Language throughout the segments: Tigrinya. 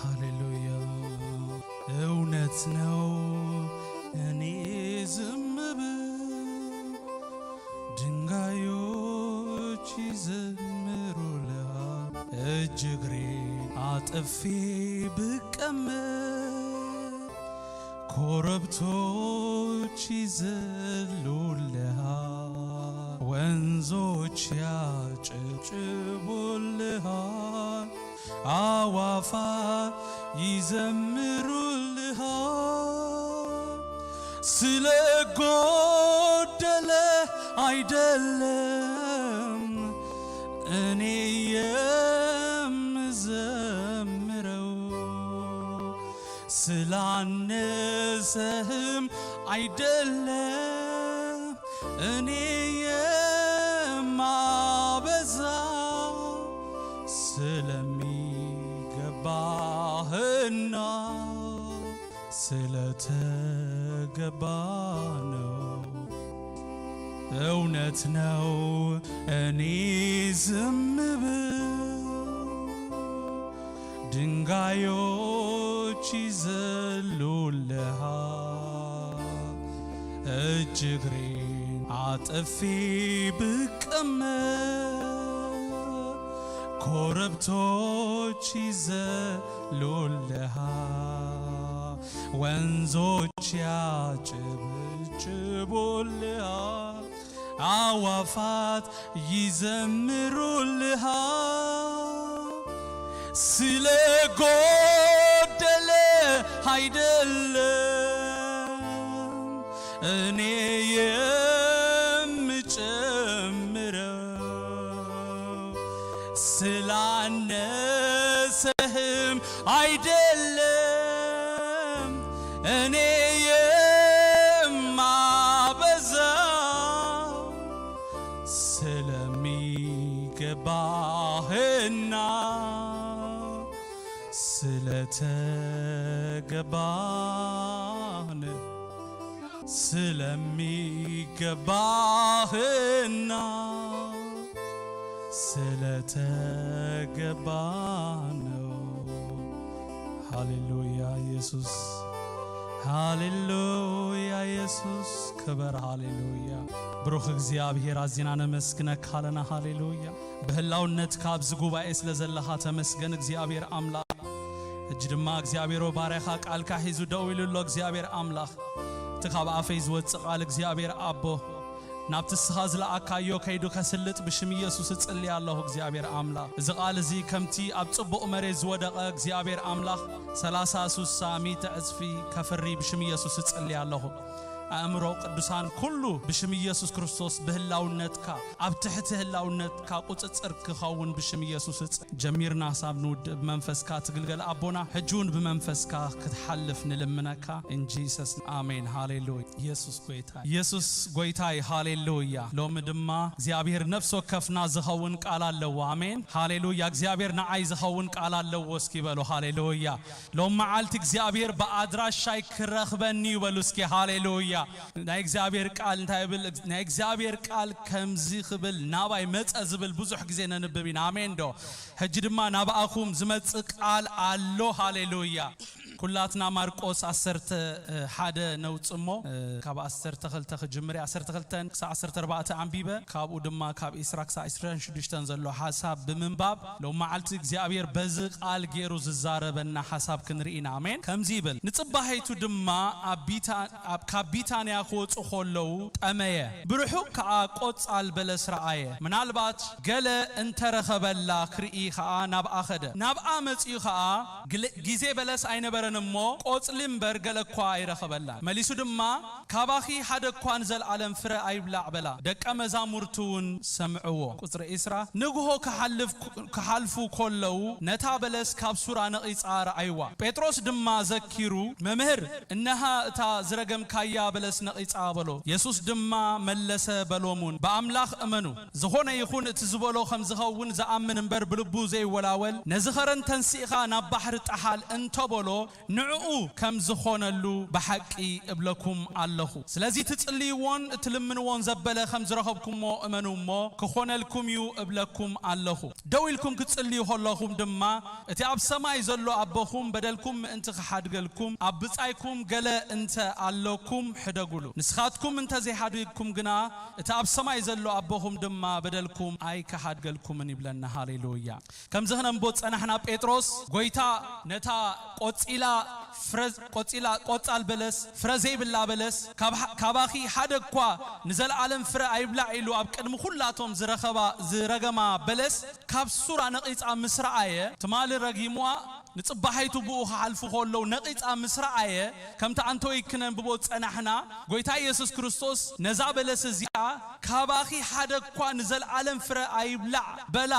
ሃሌሉያ። እውነት ነው እኔ ዝም ብል፣ ድንጋዮች ይዘምሩልሃል። እጅ እግሬን አጥፌ ብቀመጥ፣ ኮረብቶች ይዘሉልሃል፣ ወንዞች ያጨብጭቡልሃል፣ አዕዋፋት ይዘምሩልሃል። ስለ ጎደለ አይደለም እኔ የምዘምረው፣ ስላነሰህም አይደለም እኔ የማበዛው፣ ስለሚገባህና ስለተገባ ነው። እውነት ነው እኔ ዝም ብል፣ ድንጋዮች ይዘሉልሃል። እጅ እግሬን አጥፌ ብቀመጥ፣ ኮረብቶች ይዘሉልሃል፣ ወንዞች ያጨበጭቡልሃል፣ አዕዋፋት ይዘምሩልሃል። ስለ ጎደለ አይደለም እኔ የምጨምረው፣ ስላነሰህም አይደለም እኔ የማበዛው፣ ስለሚገባህና ስለተገባን፣ ስለሚገባህና ስለተገባ ነው። ሃሌሉያ ኢየሱስ፣ ሃሌሉያ ኢየሱስ፣ ክበር። ሃሌሉያ ብሩኽ እግዚኣብሔር፣ ኣዚና ነመስግነካ ኣለና። ሃሌሉያ፣ ብህላውነትካ ኣብዚ ጉባኤ ስለ ዘለኻ ተመስገን እግዚኣብሔር ኣምላኽ። ሕጂ ድማ እግዚኣብሔር ባርያኻ ቃልካ ሒዙ ደው ኢሉ ኣሎ። እግዚኣብሔር ኣምላኽ፣ እቲ ካብ ኣፈይ ዝወጽእ ቃል እግዚኣብሔር ኣቦ ናብቲ እስኻ ዝለኣካዮ ከይዱ ከስልጥ ብሽም ኢየሱስ እጽሊ ኣለኹ። እግዚኣብሔር ኣምላኽ፣ እዚ ቃል እዚ ከምቲ ኣብ ጽቡቕ መሬት ዝወደቐ እግዚኣብሔር ኣምላኽ ሰላሳ፣ ሱሳ፣ ሚእቲ ዕጽፊ ከፍሪ ብሽም ኢየሱስ እጽሊ ኣለኹ። ኣእምሮ ቅዱሳን ኩሉ ብሽም ኢየሱስ ክርስቶስ ብህላውነትካ፣ ኣብ ትሕቲ ህላውነትካ ቁጽጽር ክኸውን ብሽም ኢየሱስ እጽ-፣ ጀሚርና ሳብ ንውድእ ብመንፈስካ ትግልገል ኣቦና፣ ሕጂ እውን ብመንፈስካ ክትሓልፍ ንልምነካ። In Jesus፣ ኣሜን። ሃሌሉያ። ኢየሱስ ጎይታ፣ ኢየሱስ ጎይታ እዩ። ሃሌሉያ። ሎሚ ድማ እግዚኣብሔር ነፍሲ ወከፍና ዝኸውን ቃል ኣለዎ። ኣሜን። ሃሌሉያ። እግዚኣብሔር ንዓይ ዝኸውን ቃል ኣለዎ። እስኪ በሉ ሃሌሉያ። ሎም መዓልቲ እግዚኣብሔር ብኣድራሻይ ክረኽበኒ እዩ በሉ እስኪ። ሃሌሉያ። ናይ እግዚኣብሔር ቃል እንታይ ይብል? ናይ እግዚኣብሔር ቃል ከምዚ ክብል ናባይ መጸ ዝብል ብዙሕ ግዜ ነንብብ ኢና። ኣሜን ዶ? ሕጂ ድማ ናብኣኹም ዝመጽእ ቃል ኣሎ። ሃሌሉያ። ኩላትና ማርቆስ ዓሰርተ ሓደ ነውጽሞ፣ ካብ ዓሰርተ ክልተ ክጅምር እየ። ዓሰርተ ክልተ ክሳብ ዓሰርተ ኣርባዕተ ኣንቢበ፣ ካብኡ ድማ ካብ ዒስራ ክሳብ ዒስራን ሽዱሽተን ዘሎ ሓሳብ ብምንባብ፣ ሎም መዓልቲ እግዚኣብሔር በዚ ቃል ገይሩ ዝዛረበና ሓሳብ ክንርኢ ኢና። ኣሜን። ከምዚ ይብል፣ ንጽባሒቱ ድማ ኣብ ቢታ-፣ ኣብ፣ ካብ ቢታንያ ክወጹ ከለዉ ጠመየ። ብርሑቕ ከኣ ቆጻል በለስ ረኣየ። ምናልባት ገለ እንተረኸበላ ክርኢ ከኣ ናብኣ ኸደ። ናብኣ መጺኡ ኸኣ ግለ-፣ ግዜ በለስ ኣይነበረን እሞ፣ ቆጽሊ እምበር ገለ እኳ ኣይረኸበላን። መሊሱ ድማ፣ "ካባኺ ሓደ እኳ ንዘለኣለም ፍረ ኣይብላዕ" በላ። ደቀ መዛሙርቱ እውን ሰምዕዎ። ቁጽሪ ዒስራ፣ ንግሆ ክሓልፍ-፣ ክሓልፉ ከለዉ፣ ነታ በለስ ካብ ሱራ ነቒጻ ረኣይዋ። ጴጥሮስ ድማ ዘኪሩ፣ "መምህር፣ እነሃ እታ ዝረገምካያ በለስ ነቒጻ" በሎ። የሱስ ድማ መለሰ በሎሙን፣ "ብኣምላኽ እመኑ። ዝኾነ ይኹን እቲ ዝበሎ ከም ዝኸውን ዝኣምን እምበር ብልቡ ዘይወላወል፣ ነዚ ኸረን ተንሲእኻ ናብ ባሕሪ ጠሓል እንተበሎ፣ ንዕኡ ከም ዝኾነሉ ብሓቂ እብለኩም ኣለኹ። ስለዚ ትጽልይዎን እትልምንዎን ዘበለ ከም ዝረኸብኩሞ እመኑ እሞ፣ ክኾነልኩም እዩ እብለኩም ኣለኹ። ደው ኢልኩም ክትጽልዩ ከለኹም ድማ፣ እቲ ኣብ ሰማይ ዘሎ ኣቦኹም በደልኩም ምእንቲ ክሓድገልኩም፣ ኣብ ብጻይኩም ገለ እንተ ኣሎኩም ሕደጉሉ። ንስኻትኩም እንተ ዘይሓዲግኩም ግና፣ እቲ ኣብ ሰማይ ዘሎ ኣቦኹም ድማ በደልኩም ኣይክሓድገልኩምን ይብለና። ሃሌሉያ። ከምዚ ክነንቦ ጸናሕና፣ ጴጥሮስ ጎይታ ነታ ቆጺላ ፍረ-፣ ቆጺላ ቆጻል በለስ፣ ፍረ ዘይብላ በለስ፣ ካብ-፣ ካባኺ ሓደ እኳ ንዘለኣለም ፍረ ኣይብላዕ ኢሉ ኣብ ቅድሚ ኩላቶም ዝረኸባ፣ ዝረገማ በለስ ካብ ሱራ ነቒጻ ምስ ረኣየ፣ ትማሊ ረጊምዋ፣ ንጽባሒቱ ብኡ ክሓልፉ ከለዉ ነቒጻ ምስ ረኣየ፣ ከምቲ ኣንተ ወይ ክነንብቦ ጸናሕና፣ ጎይታ ኢየሱስ ክርስቶስ ነዛ በለስ እዚኣ፣ "ካባኺ ሓደ እኳ ንዘለኣለም ፍረ ኣይብላዕ" በላ፣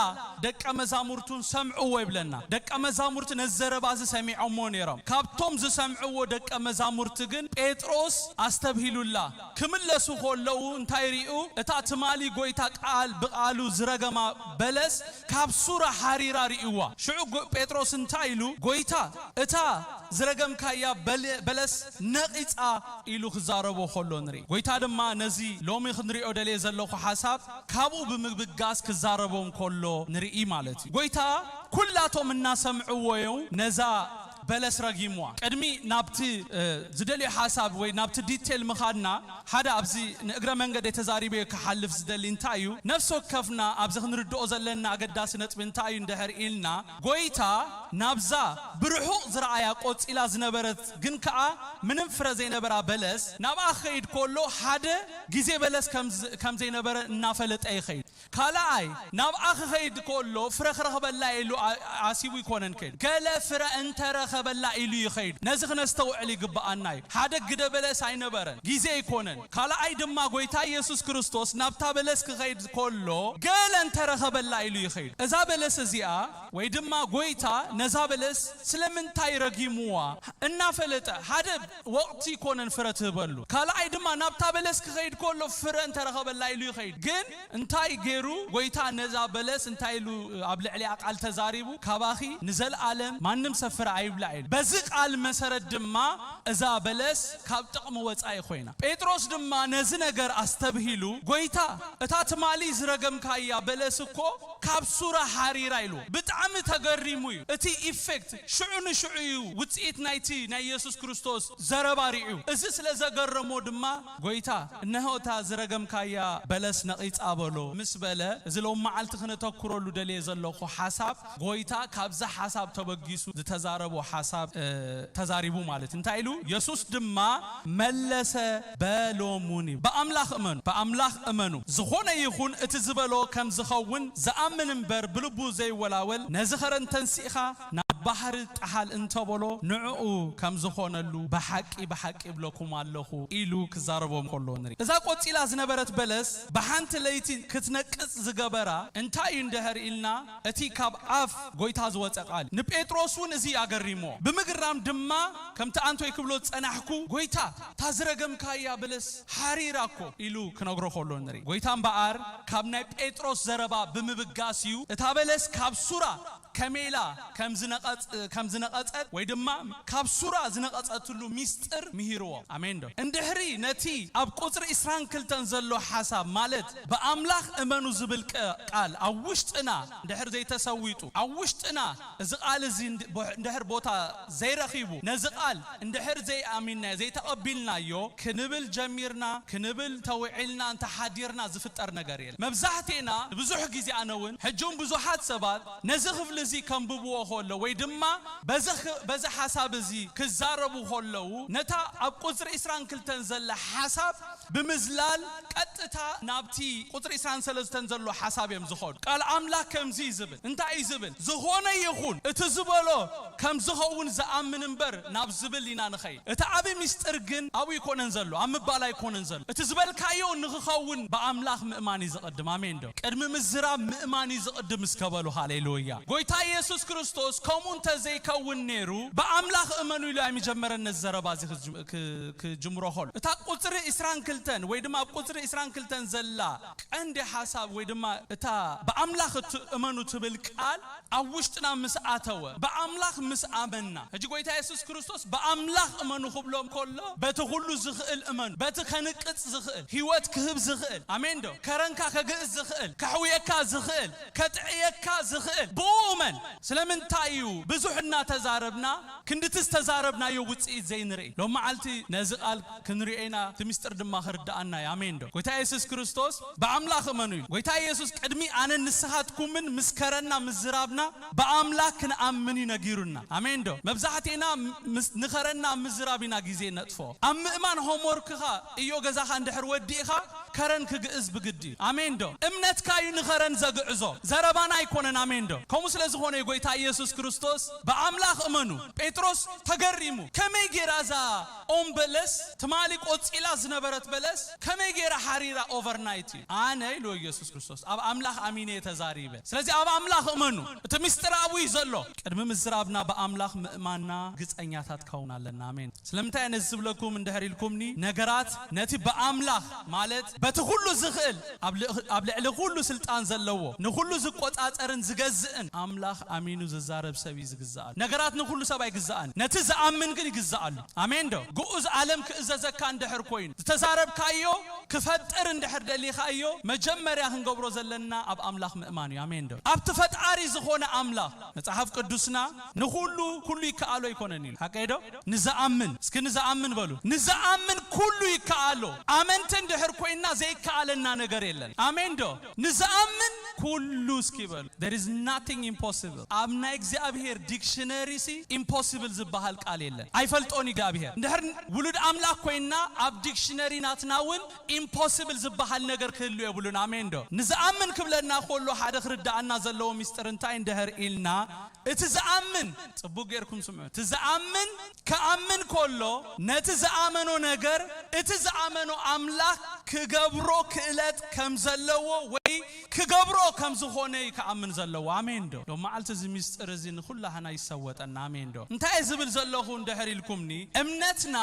ደቀ መዛሙርቱን ሰምዕዎ ይብለና። ደቀ መዛሙርቲ ነዚ ዘረባ እዚ ሰሚዖሞ ነይሮም። ካብቶም ዝሰምዕዎ ደቀ መዛሙርቲ ግን ጴጥሮስ ኣስተብሂሉላ። ክምለሱ ከለዉ እንታይ ሪኡ? እታ ትማሊ ጎይታ ቃል ብቓሉ ዝረገማ በለስ ካብ ሱራ ሓሪራ ርእይዋ። ሽዑ ጎ-፣ ጴጥሮስ እንታይ ኢሉ? "ጎይታ፣ እታ ዝረገምካያ በል-፣ በለስ ነቒጻ" ኢሉ ክዛረቦ ከሎ ንርኢ። ጎይታ ድማ ነዚ ሎሚ ክንሪኦ ደልየ ዘለኹ ሓሳብ ካብኡ ብምብጋስ ክዛረቦም ከሎ ንርኢ ማለት እዩ። ጎይታ ኩላቶም እናሰምዕዎ እዮም ነዛ በለስ ረጊምዋ። ቅድሚ ናብቲ፣ እ፣ ዝደልዮ ሓሳብ ወይ ናብቲ ዲቴል ምኻድና፣ ሓደ ኣብዚ ንእግረ መንገድ ተዛሪበዮ ክሓልፍ ዝደሊ እንታይ እዩ? ነፍሲ ወከፍና ኣብዚ ክንርድኦ ዘለና ኣገዳሲ ነጥቢ እንታይ እዩ እንድሕር ኢልና፣ ጎይታ ናብዛ ብርሑቕ ዝረኣያ ቆጺላ ዝነበረት ግን ከኣ ምንም ፍረ ዘይነበራ በለስ ናብኣ ክኸይድ ከሎ ሓደ ግዜ በለስ ከም ዝ-፣ ከም ዘይነበረ እናፈለጠ ይኸይድ። ካልኣይ ናብኣ ክኸይድ ከሎ ፍረ ክረኽበላ ኢሉ ኣ-፣ ኣሲቡ ይኮነን ከይዱ። ገለ ፍረ እንተረኸበላ ኢሉ ይኸይድ። ነዚ ክነስተውዕል ይግብኣና እዩ። ሓደ ግደ በለስ ኣይነበረን፣ ግዜ ኣይኮነን። ካልኣይ ድማ ጎይታ ኢየሱስ ክርስቶስ ናብታ በለስ ክኸይድ ከሎ ገለ እንተረኸበላ ኢሉ ይኸይድ። እዛ በለስ እዚኣ ወይ ድማ ጎይታ ነዛ በለስ ስለምንታይ ረጊምዋ እናፈለጠ፣ ሓደ ወቕቲ ይኮነን ፍረ ትህበሉ። ካልኣይ ድማ ናብታ በለስ ክኸይድ ከሎ ፍረ እንተረኸበላ ኢሉ ይኸይድ። ግን እንታይ ገይሩ? ጎይታ ነዛ በለስ እንታይ ኢሉ ኣብ ልዕሊኣ ቃል ተዛሪቡ? "ካባኺ ንዘለኣለም ማንም ሰብ ፍረ ኣይብላዕ" ኢሉ። በዚ ቃል መሰረት ድማ እዛ በለስ ካብ ጥቕሚ ወጻኢ ኮይና። ጴጥሮስ ድማ ነዚ ነገር ኣስተብሂሉ፣ "ጎይታ፣ እታ ትማሊ ዝረገምካያ በለስ እኮ ካብ ሱራ ሓሪራ" ኢሉ። ብጣዕሚ ተገሪሙ እዩ። እቲ ኢፌክት ሽዑ ንሽዑ እዩ ውጽኢት ናይቲ ናይ ኢየሱስ ክርስቶስ ዘረባ ርእዩ። እዚ ስለ ዘገረሞ ድማ፣ "ጎይታ፣ እነሆ እታ ዝረገምካያ በለስ ነቒጻ" በሎ ምስ በለ፣ እዚ ሎም መዓልቲ ክነተኩረሉ ደልየ ዘለኹ ሓሳብ፣ ጎይታ ካብዛ ሓሳብ ተበጊሱ ዝተዛረቦ ሓሳብ፣ እ፣ ተዛሪቡ ማለት። እንታይ ኢሉ? የሱስ ድማ መለሰ፣ "በሎሙኒ፣ ብኣምላኽ እመኑ፣ ብኣምላኽ እመኑ። ዝኾነ ይኹን እቲ ዝበሎ ከም ዝኸውን ዝኣምን እምበር ብልቡ ዘይወላወል፣ ነዚ ኸረን ተንሲእኻ ናብ ባሕሪ ጥሓል እንተበሎ፣ ንዕኡ ከም ዝኾነሉ ብሓቂ፣ ብሓቂ እብለኩም ኣለኹ" ኢሉ ክዛረቦም ከሎ ንርኢ። እዛ ቆጺላ ዝነበረት በለስ ብሓንቲ ለይቲ ክትነቅጽ ዝገበራ እንታይ እዩ እንድሕር ኢልና፣ እቲ ካብ ኣፍ ጎይታ ዝወጸ ቃል። ንጴጥሮስ እውን እዚ ኣገሪሞ። ብምግራም ድማ፣ ከምቲ ኣንቶይ ክብሎ ዝጸናሕኩ፣ "ጎይታ፣ እታ ዝረገምካያ በለስ ሓሪራ እኮ" ኢሉ ክነግሮ ከሎ ንርኢ። ጎይታ እምበኣር ካብ ናይ ጴጥሮስ ዘረባ ብምብጋስ እዩ እታ በለስ ካብ ሱራ ከመይላ ከም ዝነቐጽ-፣ ከም ዝነቐጸት ወይ ድማ ካብ ሱራ ዝነቐጸትሉ ሚስጥር ምሂርዎ። ኣሜን ዶ? እንድሕሪ ነቲ ኣብ ቁጽሪ ዕስራን ክልተን ዘሎ ሓሳብ፣ ማለት ብኣምላኽ እመኑ ዝብል ቀ-፣ ቃል ኣብ ውሽጥና እንድሕር ዘይተሰዊጡ፣ ኣብ ውሽጥና እዚ ቃል እዚ እንድ-፣ ቦ-፣ እንድሕር ቦታ ዘይረኺቡ፣ ነዚ ቃል እንድሕር ዘይኣሚንናዮ፣ ዘይተቐቢልናዮ፣ ክንብል ጀሚርና፣ ክንብል ተውዒልና፣ እንተሓዲርና ዝፍጠር ነገር የለን። መብዛሕቴና ብዙሕ ግዜ፣ ኣነ እውን ሕጂ እውን ብዙሓት ሰባት ነዚ ክፍሊ እዚ ከንብብዎ ከሎ ወይ ድማ በዚ ኽ-፣ በዚ ሓሳብ እዚ ክዛረቡ ከለዉ፣ ነታ ኣብ ቁጽሪ ዕስራን ክልተን ዘላ ሓሳብ ብምዝላል ቀጥታ ናብቲ ቁጽሪ ዕስራን ሰለስተን ዘሎ ሓሳብ እዮም ዝኸዱ። ቃል ኣምላኽ ከምዚ እዩ ዝብል። እንታይ እዩ ዝብል? "ዝኾነ ይኹን እቲ ዝበሎ ከም ዝኸውን ዝኣምን እምበር" ናብ ዝብል ኢና ንኸይድ። እቲ ዓቢ ምስጢር ግን ኣብኡ ኣይኮነን ዘሎ፣ ኣብ ምባል ኣይኮነን ዘሎ። እቲ ዝበልካዮ ንኽኸውን ብኣምላኽ ምእማን እዩ ዝቕድም። ኣሜን ዶ? ቅድሚ ምዝራብ ምእማን እዩ ዝቕድም እስከ በሉ። ሃሌሉያ። ጎይታ ኢየሱስ ክርስቶስ ከምኡ እንተዘይከውን ነይሩ፣ ብኣምላኽ እመኑ ኢሉ ኣይምጀመረን ነዚ ዘረባ እዚ ክጅ-፣ ክ-፣ ክጅምሮ ከሎ። እታ ቁጽሪ ዕስራን ክልተን ወይ ድማ ኣብ ቁጽሪ ዕስራን ክልተን ዘላ ቀንዲ ሓሳብ ወይ ድማ እታ ብኣምላኽ እት-፣ እመኑ ትብል ቃል ኣብ ውሽጥና ምስ ኣተወ፣ ብኣምላኽ ምስ ኣመንና፣ ሕጂ ጎይታ የሱስ ክርስቶስ ብኣምላኽ እመኑ ክብሎም ከሎ፣ በቲ ኩሉ ዝኽእል እመኑ፣ በቲ ከንቅጽ ዝኽእል፣ ህይወት ክህብ ዝኽእል፣ ኣሜን ዶ? ከረንካ ከግእዝ ዝኽእል፣ ከሕውየካ ዝኽእል፣ ከጥዕየካ ዝኽእል፣ ብኡ እመን። ስለምንታይ እዩ ብዙሕ እናተዛረብና ክንድቲ ዝተዛረብናዮ ውጽኢት ዘይንርኢ? ሎም መዓልቲ ነዚ ቃል ክንሪኦ ኢና፣ እቲ ምስጢር ድማ ክርድኣና እዩ። ኣሜን ዶ? ጎይታ የሱስ ክርስቶስ ብኣምላኽ እመኑ ኢሉ። ጎይታ የሱስ ቅድሚ ኣነን ንስኻትኩምን ምስ ከረና ምዝራብና ብኣምላኽ ክንኣምን እዩ ነጊሩና። ኣሜን ዶ? መብዛሕትእና ምስ-፣ ንኸረና ምዝራብ ኢና ግዜ ነጥፍኦ። ኣብ ምእማን ሆምወርክኻ እዮ ገዛኻ እንድሕር ወዲእኻ ከረን ክግእዝ ብግዲ እዩ። ኣሜን ዶ? እምነትካ እዩ ንኸረን ዘግዕዞ፣ ዘረባና ኣይኮነን። ኣሜን ዶ? ከምኡ ስለ ዝኾነ እዩ ጎይታ ኢየሱስ ክርስቶስ ብኣምላኽ እመኑ። ጴጥሮስ ተገሪሙ፣ ከመይ ጌራ እዛ ኦም በለስ፣ ትማሊ ቆጺላ ዝነበረት በለስ፣ ከመይ ጌራ ሓሪራ ኦቨርናይት እዩ? ኣነ ኢሉ ኢየሱስ ክርስቶስ፣ ኣብ ኣምላኽ ኣሚነ እየ ተዛሪበ። ስለዚ ኣብ ኣምላኽ እመኑ። እቲ ምስጢር ኣብኡ እዩ ዘሎ። ቅድሚ ምዝራብና ብኣምላኽ ምእማንና ግጸኛታት ክኸውን ኣለና። ኣሜን። ስለምንታይ ነዚ ዝብለኩም እንድሕር ኢልኩምኒ፣ ነገራት ነቲ ብኣምላኽ፣ ማለት በቲ ኩሉ ዝኽእል፣ ኣብ ል-፣ ኣብ ልዕሊ ኩሉ ስልጣን ዘለዎ፣ ንኹሉ ዝቆጻጸርን ዝገዝእን ኣምላኽ ኣሚኑ ዝዛረብ ሰብ እዩ ዝግዝኣሉ። ነገራት ንኹሉ ሰብ ኣይግዝኣን፣ ነቲ ዝኣምን ግን ይግዝኣሉ። ኣሜን ዶ? ግኡዝ ዓለም ክእዘዘካ እንድሕር ኮይኑ፣ ዝተዛረብካዮ ክፈጥር እንድሕር ደሊኻዮ፣ መጀመርያ ክንገብሮ ዘለና ኣብ ኣምላኽ ምእማን እዩ። ኣሜን ዶ? ኣብቲ ፈጣሪ ዝኾነ ኣምላኽ። መጽሓፍ ቅዱስና ንኹሉ፣ ኩሉ ይከኣሎ ኣይኮነን ኢሉ። ሓቀይ ዶ? ንዝኣምን፣ እስኪ ንዝኣምን በሉ። ንዝኣምን ኩሉ ይከኣሎ። ኣመንቲ እንድሕር ኮይንና ዘይከኣለና ነገር የለን። ኣሜን ዶ? ንዝኣምን ኩሉ እስኪ በሉ። There is nothing impossible። ኣብ ናይ እግዚኣብሔር ዲክሽነሪ ሲ ኢምፖሲብል ዝበሃል ቃል የለን። ኣይፈልጦን እግዚኣብሔር። እንድሕር ውሉድ ኣምላኽ ኮይንና ኣብ ዲክሽነሪ ናትና እውን ኢምፖሲብል ዝበሃል ነገር ክህሉ የብሉን። ኣሜን ዶ? ንዝኣምን ክብለና ከሎ ሓደ ክርድኣና ዘለዎ ምስጢር እንታይ እንድሕር ኢልና፣ እቲ ዝኣምን፣ ጽቡቅ ጌርኩም ስምዑ። እቲ ዝኣምን ክኣምን ከሎ፣ ነቲ ዝኣመኖ ነገር፣ እቲ ዝኣመኖ ኣምላኽ ክገብሮ ክእለት ከም ዘለዎ ወይ ክገብሮ ከም ዝኾነ እዩ ክኣምን ዘለዎ። ኣሜን ዶ? ሎም መዓልቲ እዚ ምስጢር እዚ ንኹላህና ይሰወጠና። ኣሜን ዶ? እንታይ እየ ዝብል ዘለኹ እንድሕር ኢልኩምኒ፣ እምነትና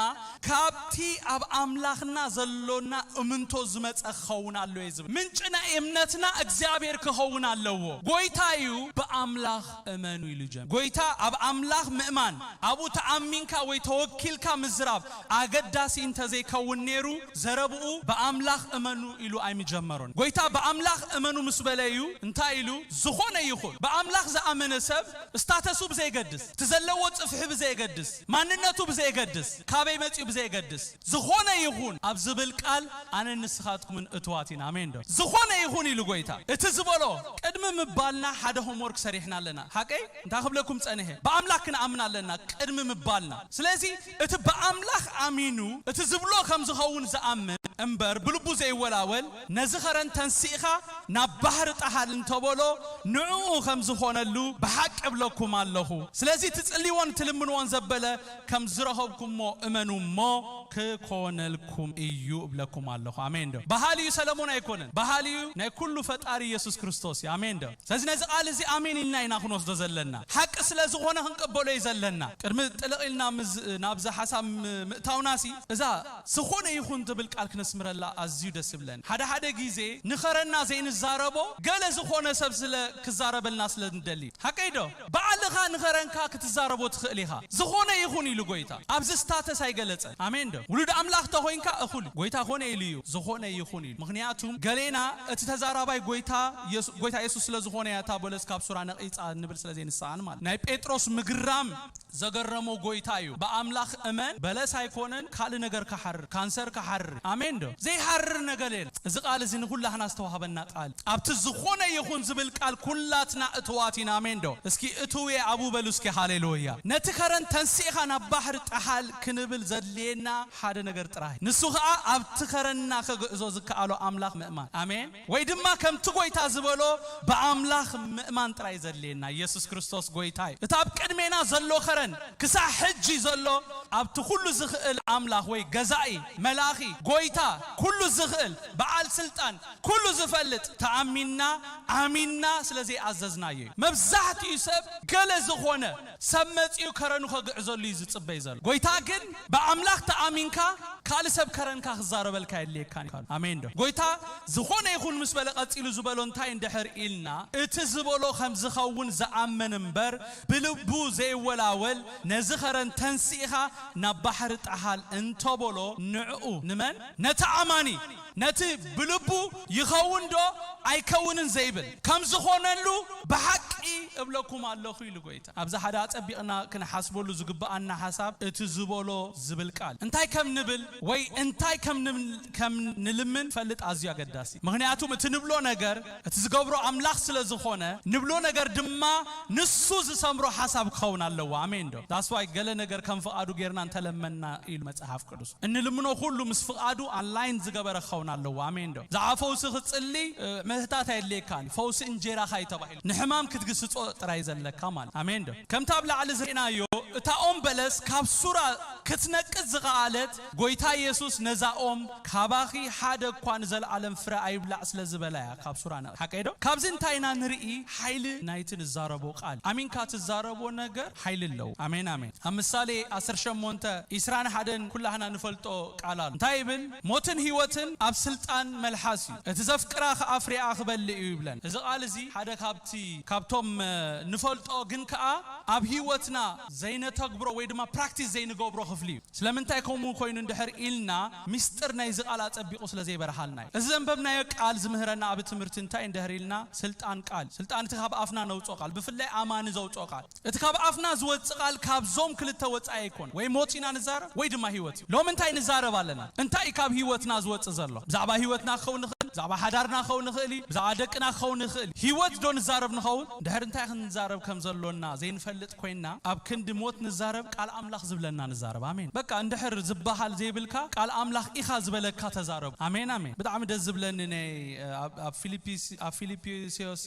ካብቲ ኣብ ኣምላኽና ዘሎና እምንቶ ዝመጸ ክኸውን ኣለዎ እየ ዝብል። ምንጪ ናይ እምነትና እግዚኣብሔር ክኸውን ኣለዎ። ጎይታ እዩ፣ ብኣምላኽ እመኑ ኢሉ ጀም-፣ ጎይታ ኣብ ኣምላኽ ምእማን፣ ኣብኡ ተኣሚንካ ወይ ተወኪልካ ምዝራብ ኣገዳሲ እንተዘይከውን ነይሩ፣ ዘረብኡ ብኣምላኽ እመኑ ኢሉ ኣይምጀመሮን። ጎይታ ብኣምላኽ እመኑ ምስ በለ እዩ፣ እንታይ ኢሉ? ዝኾነ ይኹን። ብኣምላኽ ዝኣመነ ሰብ ስታተሱ ብዘይገድስ፣ እቲ ዘለዎ ጽፍሒ ብዘይገድስ፣ ማንነቱ ብዘይገድስ፣ ካበይ መጺኡ ብዘይገድስ፣ ዝኾነ ይኹን ኣብ ዝብል ቃል ኣነን ንስኻትኩምን እትዋት ኢና። ኣሜን ዶ? ዝኾነ ይኹን ኢሉ ጎይታ። እቲ ዝበሎ ቅድሚ ምባልና ሓደ ሆምወርክ ሰሪሕና ኣለና። ሓቀይ? እንታይ ክብለኩም ጸኒሐ? ብኣምላኽ ክንኣምን ኣለና ቅድሚ ምባልና። ስለዚ እቲ ብኣምላኽ ኣሚኑ እቲ ዝብሎ ከም ዝኸውን ዝኣምን እምበር ብልቡ ዘይወላወል፣ ነዚ ኸረን ተንሲእኻ ናብ ባሕሪ ጣሃል እንተበሎ ንዕኡ ከም ዝኾነሉ ብሓቂ እብለኩም ኣለኹ። ስለዚ ትጽልይዎን ትልምንዎን ዘበለ ከም ዝረኸብኩሞ እመኑ እሞ ክኮነልኩም እዩ እብለኩም ኣለኹ። ኣሜን ዶ? በሃሊ እዩ ሰለሞን ኣይኮነን። በሃሊ እዩ ናይ ኩሉ ፈጣሪ ኢየሱስ ክርስቶስ እዩ። ኣሜን ዶ? ስለዚ ነዚ ቃል እዚ ኣሜን ኢልና ኢና ክንወስዶ ዘለና። ሓቂ ስለ ዝኾነ ክንቅበሎ እዩ ዘለና። ቅድሚ ጥልቕ ኢልና ምዝ-፣ ናብዚ ሓሳብ ም-፣ ምእታውናሲ፣ እዛ ዝኾነ ይኹን ትብል ቃል ክነስምረላ ኣዝዩ ደስ ይብለኒ። ሓደ ሓደ ግዜ ንኸረና ዘይንዛረቦ ገለ ዝኾነ ሰብ ስለ ክዛረበልና ስለ ንደሊ። ሓቀይ ዶ? ባዕልኻ ንኸረንካ ክትዛረቦ ትኽእል ኢኻ። ዝኾነ ይኹን ኢሉ ጎይታ። ኣብዚ ስታተስ ኣይገለጸን። ኣሜን ዶ? ውሉድ ኣምላኽ ተኾይንካ እኹል እዩ። ጎይታ ኮነ ኢሉ እዩ። ዝኾነ ይኹን ኢሉ። ምኽንያቱም ገሌና እቲ ተዛራባይ ጎይታ የሱ-፣ ጎይታ የሱስ ስለ ዝኾነ እያ እታ በለስ ካብ ሱራ ነቒጻ እንብል ስለ ዘይንስኣን ማለት። ናይ ጴጥሮስ ምግራም ዘገረሞ ጎይታ እዩ። ብኣምላኽ እመን፣ በለስ ኣይኮነን፣ ካልእ ነገር ክሓርር፣ ካንሰር ክሓርር። ኣሜን ዶ? ዘይሓርር ነገር የለን። እዚ ቃል እዚ ንኹላህና ዝተዋህበና ቃል። ኣብቲ ዝኾነ ይኹን ዝብል ቃል ኩላትና እትዋት ኢና። ኣሜን ዶ? እስኪ እትውየ ኣብኡ በሉ እስኪ ሃሌሉያ። ነቲ ከረን ተንሲእኻ ናብ ባሕሪ ጠሓል ክንብል ዘድልየና ሓደ ነገር ጥራይ። ንሱ ኸኣ ኣብቲ ከረንና ከግዕዞ ዝከኣሎ ኣምላኽ ምእማን። ኣሜን። ወይ ድማ ከምቲ ጎይታ ዝበሎ ብኣምላኽ ምእማን ጥራይ ዘድልየና። ኢየሱስ ክርስቶስ ጎይታ እዩ። እቲ ኣብ ቅድሜና ዘሎ ከረን ከረን ክሳዕ ሕጂ ዘሎ ኣብቲ ኩሉ ዝኽእል ኣምላኽ ወይ ገዛኢ፣ መላኺ፣ ጎይታ፣ ኩሉ ዝኽእል፣ በዓል ስልጣን፣ ኩሉ ዝፈልጥ ተኣሚንና፣ ኣሚንና ስለ ዘይኣዘዝናዮ እዩ። መብዛሕትኡ ሰብ ገለ ዝኾነ ሰብ መጺኡ ከረኑ ከግዕዘሉ እዩ ዝጽበይ ዘሎ። ጎይታ ግን ብኣምላኽ ተኣሚንካ ካልእ ሰብ ከረንካ ክዛረበልካ የድልየካን እዩ። ኣሜን ዶ? ጎይታ ዝኾነ ይኹን ምስ በለ ቀጺሉ ዝበሎ እንታይ እንድሕር ኢልና፣ እቲ ዝበሎ ከም ዝኸውን ዝኣምን እምበር ብልቡ ዘይወላወል፣ ነዚ ከረን ተንሲእኻ ናብ ባሕሪ ጣሃል እንተበሎ ንዕኡ፣ ንመን? ነቲ ኣማኒ፣ ነቲ ብልቡ ይኸውን ዶ ኣይከውንን ዘይብል ከም ዝኾነሉ ብሓቂ እብለኩም ኣለኹ ኢሉ ጎይታ። ኣብዚ ሓደ ኣጸቢቕና ክንሓስበሉ ዝግብኣና ሓሳብ እቲ ዝበሎ ዝብል ቃል እንታይ ከም ንብል ወይ እንታይ ከም ንም- ከም ንልምን ፈልጥ ኣዝዩ ኣገዳሲ። ምኽንያቱም እቲ ንብሎ ነገር እቲ ዝገብሮ ኣምላኽ ስለ ዝኾነ ንብሎ ነገር ድማ ንሱ ዝሰምሮ ሓሳብ ክኸውን ኣለዎ። ኣሜን ዶ? That's why ገለ ነገር ከም ፍቓዱ ጌርና እንተለመና ኢሉ መጽሓፍ ቅዱስ። እንልምኖ ኩሉ ምስ ፍቓዱ ኣላይን ዝገበረ ክኸውን ኣለዎ። ኣሜን ዶ? ብዛዕባ ፈውሲ ክትጽሊ ምህታት ኣየድልየካን እዩ። ፈውሲ እንጀራኻ እዩ ተባሂሉ። ንሕማም ክትግስጾ ጥራይ ዘለካ ማለት። ኣሜን ዶ? ከምቲ ኣብ ላዕሊ ዝርኢናዮ እታ ኦም በለስ ካብ ሱራ ክትነቅጽ ዝኸኣለት ጎይታ ኢየሱስ ነዛ ኦም ካባኺ ሓደ እኳ ንዘለኣለም ፍረ ኣይብላዕ ስለ ዝበላ እያ ካብ ሱራ ነቕጽ። ሓቀይ ዶ? ካብዚ እንታይ ኢና ንርኢ? ሓይሊ ናይቲ ንዛረቦ ቃል። ኣሚንካ ትዛረቦ ነገር ሓይሊ ኣለዎ። ኣሜን ኣሜን። ኣብ ምሳሌ ዓሰርተ ሸሞንተ፣ ዒስራን ሓደን ኩላህና ንፈልጦ ቃል ኣሎ። እንታይ ይብል? ሞትን ህይወትን ኣብ ስልጣን መልሓስ እዩ፣ እቲ ዘፍቅራ ከኣ ፍሬኣ ክበልዕ እዩ ይብለን። እዚ ቃል እዚ ሓደ ካብቲ ካብቶም ንፈልጦ ግን ከኣ ኣብ ህይወትና ዘይነተግብሮ ወይ ድማ ፕራክቲስ ዘይንገብሮ ክፍሊ እዩ። ስለምንታይ ከምኡ ኮይኑ እንድሕር ኢልና ሚስጥር ናይዚ ቃል ኣጸቢቑ ስለ ዘይበርሃልና እዩ። እዚ ዘንበብናዮ ቃል ዝምህረና ኣብ ትምህርቲ እንታይ እንድሕር ኢልና ስልጣን ቃል፣ ስልጣን እቲ ካብ ኣፍና ነውጾ ቃል፣ ብፍላይ ኣማኒ ዘውጾ ቃል፣ እቲ ካብ ኣፍና ዝወጽእ ቃል ካብዞም ክልተ ወጻኢ ኣይኮን። ወይ ሞት ኢና ንዛረብ ወይ ድማ ህይወት እዩ። ሎሚ እንታይ ንዛረብ ኣለና? እንታይ እዩ ካብ ህይወትና ዝወጽእ ዘሎ? ብዛዕባ ህይወትና ክኸውን ንኽእል፣ ብዛዕባ ሓዳርና ክኸውን ንኽእል እዩ፣ ብዛዕባ ደቅና ክኸውን ንኽእል። ህይወት ዶ ንዛረብ ንኸውን? ድሕር እንታይ ክንዛረብ ከም ዘሎና ዘይንፈልጥ ኮይና ኣብ ክንዲ ሞት ንዛረብ ቃል ኣምላኽ ዝብለና ንዛረብ። ኣሜን። በቃ እንድሕር ዝበሃል ዘይብልካ ቃል ኣምላኽ ኢኻ ዝበለካ ተዛረቡ። ኣሜን ኣሜን። ብጣዕሚ ደስ ዝብለኒ ናይ ኣብ ፊልፒስዮስ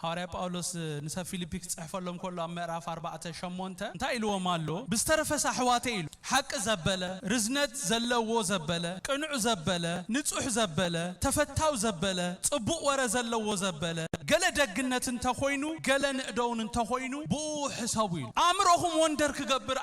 ሃዋርያ ጳውሎስ ንሰብ ፊልፒ ክጽሕፈሎም ከሎ ኣብ ምዕራፍ ኣርባዕተ ሸሞንተ እንታይ ኢልዎም ኣሎ? ብዝተረፈስ ኣሕዋተይ ኢሉ ሓቂ ዘበለ፣ ርዝነት ዘለዎ ዘበለ፣ ቅኑዕ ዘበለ፣ ንጹሕ ዘበለ፣ ተፈታው ዘበለ፣ ጽቡቕ ወረ ዘለዎ ዘበለ፣ ገለ ደግነት እንተኾይኑ፣ ገለ ንእደውን እንተኾይኑ ብኡ ሕሰቡ ኢሉ። ኣእምሮኹም ወንደር ክገብር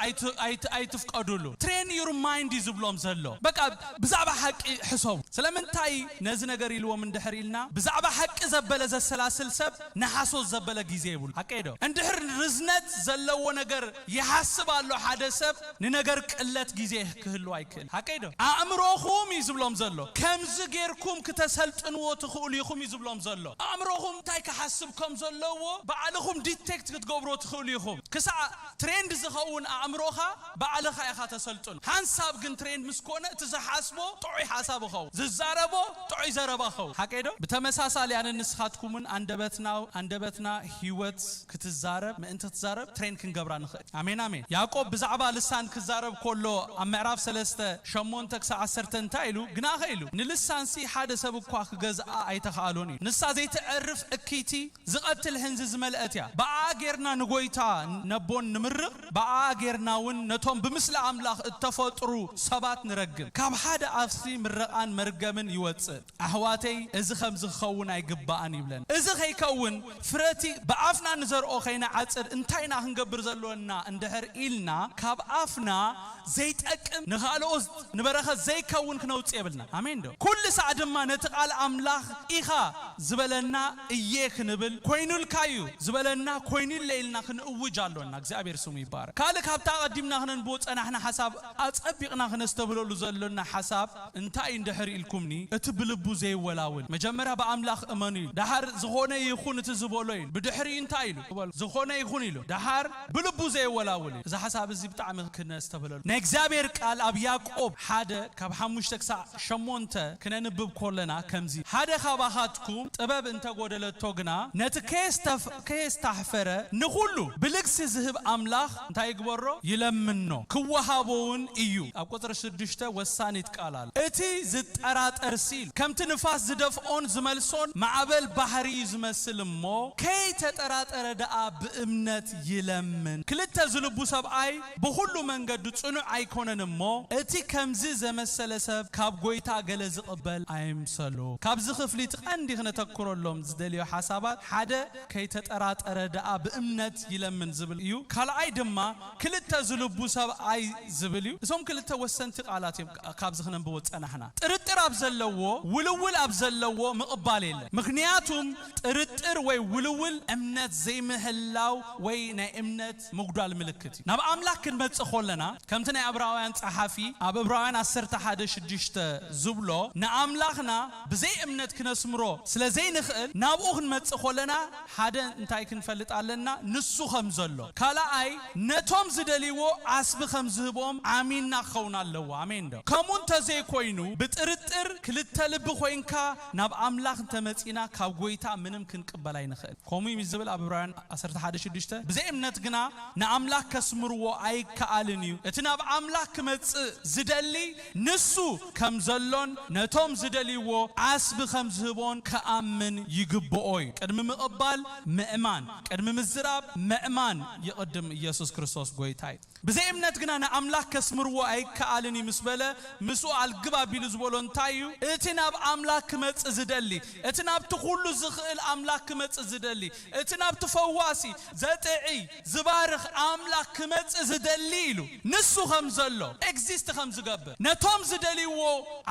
ኣይትፍቀዱሉ። ትሬን ዩር ማይንድ እዩ ዝብሎም ዘሎ። በቃ ብዛዕባ ሓቂ ሕሰቡ። ስለምንታይ ነዚ ነገር ኢልዎም እንድሕር ኢልና፣ ብዛዕባ ሓቂ ዘበለ ዘሰላስል ሰብ ንሓሶት ዘበለ ግዜ ይብሉ። ሓቀይ ዶ? እንድሕር ርዝነት ዘለዎ ነገር ይሓስብ ኣሎ ሓደ ሰብ፣ ንነገር ቅለት ግዜ ክህሉ ኣይክእል። ሓቀይ ዶ? ኣእምሮኹም እዩ ዝብሎም ዘሎ። ከምዚ ጌርኩም ክተሰልጥንዎ ትኽእሉ ኢኹም እዩ ዝብሎም ዘሎ። ኣእምሮኹም እንታይ ክሓስብ ከም ዘለዎ ባዕልኹም ዲቴክት ክትገብርዎ ትኽእሉ ኢኹም። ክሳዕ ትሬንድ ዝኸውን ኣእምሮኻ ባዕልኻ ኢኻ ተሰልጥኑ። ሓንሳብ ግን ትሬንድ ምስ ኮነ እቲ ዝሓስቦ ጥዑይ ሓሳብ ይኸውን፣ ዝዛረቦ ጥዑይ ዘረባ ይኸውን። ሓቀይ ዶ? ብተመሳሳሊ ኣነ ንስኻትኩምን ኣንደበትና ኣንደበትና ህይወት ክትዛረብ ምእንቲ ክትዛረብ ትሬን ክንገብራ ንኽእል። ኣሜን ኣሜን። ያዕቆብ ብዛዕባ ልሳን ክዛረብ ከሎ ኣብ ምዕራፍ ሰለስተ ሸሞንተ ክሳብ ዓሰርተ እንታይ ኢሉ? ግናኸ ኢሉ ንልሳንሲ ሓደ ሰብ እኳ ክገዝኣ ኣይተኻእሎን እዩ። ንሳ ዘይትዕርፍ እክይቲ ዝቐትል ሕንዚ ዝመልአት እያ። ብኣ ጌርና ንጎይታ ነቦን ንምርቕ፣ ብኣ ጌርና እውን ነቶም ብምስሊ ኣምላኽ እተፈጥሩ ሰባት ንረግም። ካብ ሓደ ኣፍሲ ምረቓን መርገምን ይወጽእ። ኣሕዋተይ፣ እዚ ከምዚ ክኸውን ኣይግባእን ይብለን። እዚ ከይከውን ፍረቲ ብኣፍና ንዘርኦ ከይንዓጽድ እንታይ ኢና ክንገብር ዘሎና እንድሕር ኢልና ካብ ኣፍና ዘይጠቅም ንኻልኦት ንበረኸት ዘይከውን ክነውጽእ የብልና። ኣሜን ዶ? ኩሉ ሳዕ ድማ ነቲ ቃል ኣምላኽ ኢኻ ዝበለና እየ ክንብል፣ ኮይኑልካ እዩ ዝበለና ኮይኑለ ኢልና ክንእውጅ ኣሎና። እግዚኣብሔር ስሙ ይባረክ። ካልእ ካብታ ኣቐዲምና ክነንብቦ ጸናሕና ሓሳብ ኣጸቢቕና ክነስተብህለሉ ዘሎና ሓሳብ እንታይ እንድሕር ኢልኩምኒ፣ እቲ ብልቡ ዘይወላውል፣ መጀመርያ ብኣምላኽ እመኑ ኢሉ። ደሓር ዝኾነ ይኹን እቲ ዝበሎ ኢሉ። ብድሕሪኡ እንታይ ኢሉ? ዝበሎ፣ ዝኾነ ይኹን ኢሉ። ደሓር ብልቡ ዘይወላውል እዩ። እዚ ሓሳብ እዚ ብጣዕሚ ክነስተብህለሉ። ናይ እግዚኣብሔር ቃል ኣብ ያዕቆብ ሓደ ካብ ሓሙሽተ ክሳዕ ሸሞንተ ክነንብብ ከለና ከምዚ፣ ሓደ ካባኻትኩም ጥበብ እንተጎደለቶ ግና ነቲ ከየስተፍ-፣ ከየስታሕፈረ ንኹሉ ብልግሲ ዝህብ ኣምላኽ እንታይ ይግበሮ? ይለምኖ፣ ክወሃቦ እውን እዩ። ኣብ ቁጽሪ ሽዱሽተ ወሳኒት ቃል ኣሎ። እቲ ዝጠራጠር ሲል ከምቲ ንፋስ ዝደፍኦን ዝመልሶን ማዕበል ባሕሪ እዩ ዝመስል እሞ፣ ከይተጠራጠረ ደኣ ብእምነት ይለምን። ክልተ ዝልቡ ሰብኣይ ብኹሉ መንገዱ ጽኑዕ ኣይኮነን እሞ፣ እቲ ከምዚ ዘመሰለ ሰብ ካብ ጐይታ ገለ ዝቕበል ኣይምሰሎ። ካብዚ ክፍሊ እቲ ቀንዲ ክነተኩረሎም ዝደልዮ ሓሳባት፣ ሓደ፣ ከይተጠራጠረ ደኣ ብእምነት ይለምን ዝብል እዩ። ካልኣይ ድማ፣ ክልተ ዝልቡ ሰብኣይ ዝብል እዩ። እዞም ክልተ ወሰንቲ ቃላት እዮም፣ ካ-፣ ካብዚ ክነንብቦ ዝጸናሕና። ጥርጥር ኣብ ዘለዎ፣ ውልውል ኣብ ዘለዎ ምቕባል የለን። ምኽንያቱም ጥርጥር ወይ ውልውል እምነት ዘይምህላው ወይ ናይ እምነት ምጉዳል ምልክት እዩ። ናብ ኣምላኽ ክንመጽእ ከለና፣ ከምቲ ናይ ዕብራውያን ጸሓፊ ኣብ ዕብራውያን ዓሰርተ ሓደ ሽዱሽተ ዝብሎ፣ ንኣምላኽና ብዘይ እምነት ክነስምሮ ስለ ዘይንኽእል፣ ናብኡ ክንመጽእ ከለና ሓደ እንታይ ክንፈልጥ ኣለና? ንሱ ከም ዘሎ። ካልኣይ፣ ነቶም ዝደልይዎ ዓስቢ ከም ዝህቦም ኣሚንና ክኸውን ኣለዎ። ኣሜን ዶ? ከምኡ እንተዘይኮይኑ፣ ብጥርጥር ክልተ ልቢ ኮይንካ ናብ ኣምላኽ እንተመጺና፣ ካብ ጐይታ ምንም ክንቅበል ኣይንኽእል። ከምኡ እዩ ዝብል ኣብ ዕብራውያን ዓሰርተ ሓደ ሽዱሽተ። ብዘይ እምነት ግና ንኣምላኽ ከስምርዎ ኣይከኣልን እዩ። እቲ ናብ ኣምላኽ ክመጽእ ዝደሊ ንሱ ከም ዘሎን ነቶም ዝደልይዎ ዓስቢ ከም ዝህቦን ክኣምን ይግብኦ እዩ። ቅድሚ ምቕባል ምእማን፣ ቅድሚ ምዝራብ ምእማን ይቕድም። ኢየሱስ ክርስቶስ ጐይታ እዩ። ብዘይ እምነት ግና ንኣምላኽ ከስምርዎ ኣይከኣልን እዩ ምስ በለ፣ ምስኡ ኣልግብ ኣቢሉ ዝበሎ እንታይ እዩ? እቲ ናብ ኣምላኽ ክመጽእ ዝደሊ፣ እቲ ናብቲ ኩሉ ዝኽእል ኣምላኽ ክመጽእ ዝደሊ፣ እቲ ናብቲ ፈዋሲ፣ ዘጥዒ፣ ዝባርኽ ኣምላኽ ክመጽእ ዝደሊ ኢሉ፣ ንሱ ከም ዘሎ፣ ኤግዚስት ከም ዝገብር፣ ነቶም ዝደልይዎ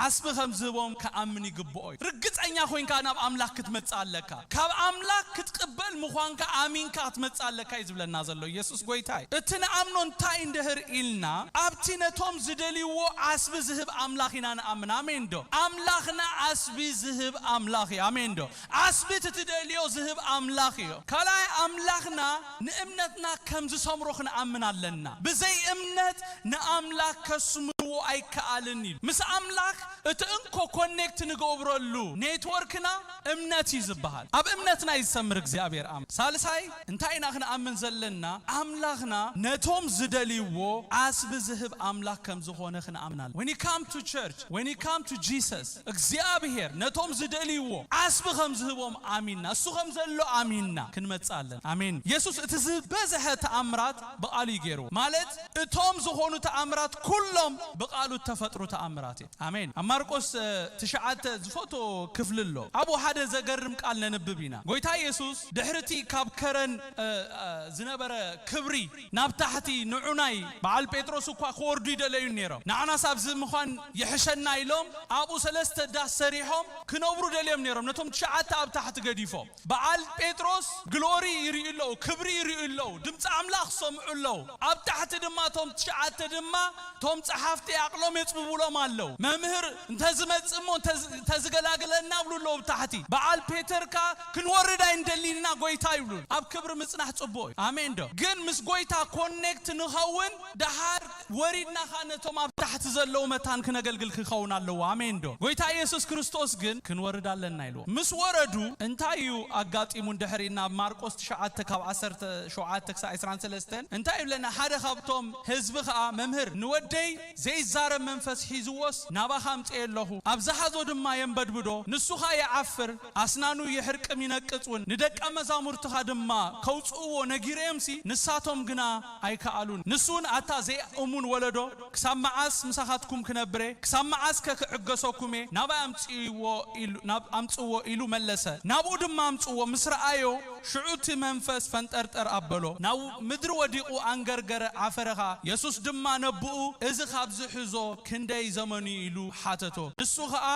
ዓስቢ ከም ዝህቦም ክኣምን ይግብኦ እዩ። ርግጸኛ ኮይንካ ናብ ኣምላኽ ክትመጽእ ኣለካ። ካብ ኣምላኽ ክትቅበል ምዃንካ ኣሚንካ ክትመጽእ ኣለካ እዩ ዝብለና ዘሎ። ኢየሱስ ጐይታ እዩ። እቲ ንኣምኖ እንታይ እንድህር ኢልና፣ ኣብቲ ነቶም ዝደልይዎ ዓስቢ ዝህብ ኣምላኽ ኢና ንኣምን። ኣሜን ዶ? ኣምላኽና ዓስቢ ዝህብ ኣምላኽ እዩ። ኣሜን ዶ? ዓስቢ እቲ ትደልዮ ዝህብ ኣምላኽ እዩ። ካልኣይ፣ ኣምላኽና ንእምነትና ከም ዝሰምሮ ክንኣምን ኣለና። ብዘይ እምነት ንኣምላኽ ከስምርዎ ኣይከኣልን ኢሉ። ምስ ኣምላኽ እቲ እንኮ ኮኔክት ንገብረሉ ኔትወርክና እምነት እዩ ዝበሃል። ኣብ እምነትና እዩ ዝሰምር እግዚኣብሔር ኣምላኽ። ሳልሳይ፣ እንታይ ኢና ክንኣምን ዘለና? ኣምላኽና ነቶም ዝደልይዎ ዓስቢ ዝህብ ኣምላኽ ከም ዝኾነ ክንኣምን ኣለና። When you come to church, when you come to Jesus, እግዚኣብሔር ነቶም ዝደልይዎ ዓስቢ ከም ዝህቦም ኣሚንና፣ እሱ ከም ዘሎ ኣሚንና ክንመጽእ ኣለና። ኣሜን። የሱስ እቲ ዝበዝሐ ተኣምራት ብቓሉ እዩ ገይርዎ። ማለት እቶም ዝኾኑ ተኣምራት ኩሎም ብቓሉ እተፈጥሩ ተኣምራት እዮም። ኣሜን። ኣብ ማርቆስ፣ እ፣ ትሽዓተ ዝፈትዎ ክፍሊ ኣሎ። ኣብኡ ሓደ ዘገርም ቃል ነንብብ ኢና። ጐይታ የሱስ ድሕሪ እቲ ካብ ከረን፣ እ፣ እ፣ ዝነበረ ክብሪ ናብ ታሕቲ ንዑናይ በዓል ጴጥሮስ እኳ ክወርዱ ይደለዩ ነይሮም። ንዓናስ ኣብዚ ምዃን ይሕሸና ኢሎም ኣብኡ ሰለስተ ዳስ ሰሪሖም ክነብሩ ደልዮም ነይሮም። ነቶም ትሽዓተ ኣብ ታሕቲ ገዲፎም። በዓል ጴጥሮስ ግሎሪ ይርእዩ ኣለዉ፣ ክብሪ ይርእዩ ኣለዉ፣ ድምፂ ኣምላኽ ዝሰምዑ ኣለዉ። ኣብ ታሕቲ ድማ እቶም ትሽዓተ ድማ እቶም ጸሓፍቲ ዓቕሎም የጽብቡሎም ኣለዉ። መምህር እንተዝመጽእ እሞ እንተዝ-፣ እንተዝገላግለና ብሉ ኣለዉ ኣብ ታሕቲ። በዓል ፔተር ከኣ ክንወርድ ኣይንደልን ኢና ጐይታ ይብሉ። ኣብ ክብሪ ምጽናሕ ጽቡቕ እዩ። ኣሜን ዶ? ግን ምስ ጐይታ ኮኔክት ንኸውን ደሓር ወሪድና ኸኣ ነቶም ኣብ ታሕቲ ዘለዉ መታን ክነገልግል ክኸውን ኣለዎ። ኣሜን ዶ? ጐይታ ኢየሱስ ክርስቶስ ግን ክንወርድ ኣለና ኢልዎ። ምስ ወረዱ እንታይ እዩ ኣጋጢሙ? እንድሕር ናብ ማርቆስ ትሽዓተ ካብ ዓሰርተ ሸውዓተ ክሳብ ዕስራን ሰለስተን እንታይ ይብለና? ሓደ ካብቶም ህዝቢ ኸኣ፣ "መምህር፣ ንወደይ ዘይዛረብ መንፈስ ሒዝዎስ ናባኻ ኣምጽኤ ኣለኹ። ኣብ ዝሓዞ ድማ የንበድብዶ። ንሱ ኸኣ ይዓፍር፣ ኣስናኑ ይሕርቅም ይነቅጽ እውን። ንደቀ መዛሙርትኻ ድማ ከውጽእዎ ነጊረዮምሲ፣ ንሳቶም ግና ኣይከኣሉን። ንሱ እውን ኣታ ዘይእሙን ወለዶ፣ ክሳብ መዓስ ምሳኻትኩም ክነብር እየ? ክሳብ መዓስከ ክዕገሰኩም እየ? ናባይ ኣምጽእዎ ኢሉ፣ ናብ፣ ኣምጽዎ" ኢሉ መለሰ። ናብኡ ድማ ኣምጽዎ። ምስ ረኣዮ፣ ሽዑ እቲ መንፈስ ፈንጠርጠር ኣበሎ። ናብ ምድሪ ወዲቑ ኣንገርገረ፣ ዓፈረ ኸኣ። የሱስ ድማ ነብኡ፣ "እዚ ካብ ዝሕዞ ክንደይ ዘመኑ እዩ?" ኢሉ ሓተቶ። ንሱ ኸኣ፣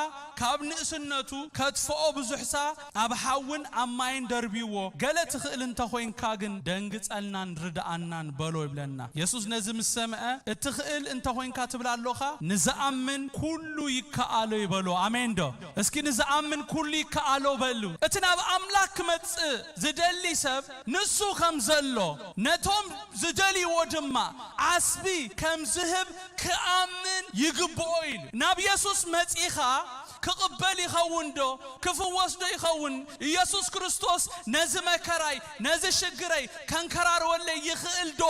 ካብ ንእስነቱ ከጥፍኦ ብዙሕሳ ኣብ ሓውን ኣብ ማይን ደርብይዎ፣ "ገለ ትኽእል እንተ ኾይንካ ግን ደንግጸልናን ርድኣናን" በሎ ይብለና። የሱስ ነዚ ምስ ሰምዐ፣ "እትኽእል እንተ ኾይንካ ትብል ኣሎኻ? ንዝኣምን ኩሉ ይከኣሎ" ይበሎ። ኣሜን ዶ? እስኪ "ንዝኣምን ኩሉ ይከኣሎ" በሉ። እቲ ናብ ኣምላኽ ክመጽእ ዝደሊ ሰብ ንሱ ከም ዘሎ፣ ነቶም ዝደልይዎ ድማ ዓስቢ ከም ዝህብ ክኣምን ይግብኦ ኢሉ። ናብ የሱስ መጺኻ ክቕበል ይኸውን ዶ? ክፍወስ ዶ ይኸውን? ኢየሱስ ክርስቶስ ነዚ መከራይ፣ ነዚ ሽግረይ ከንከራርወለይ ይኽእል ዶ?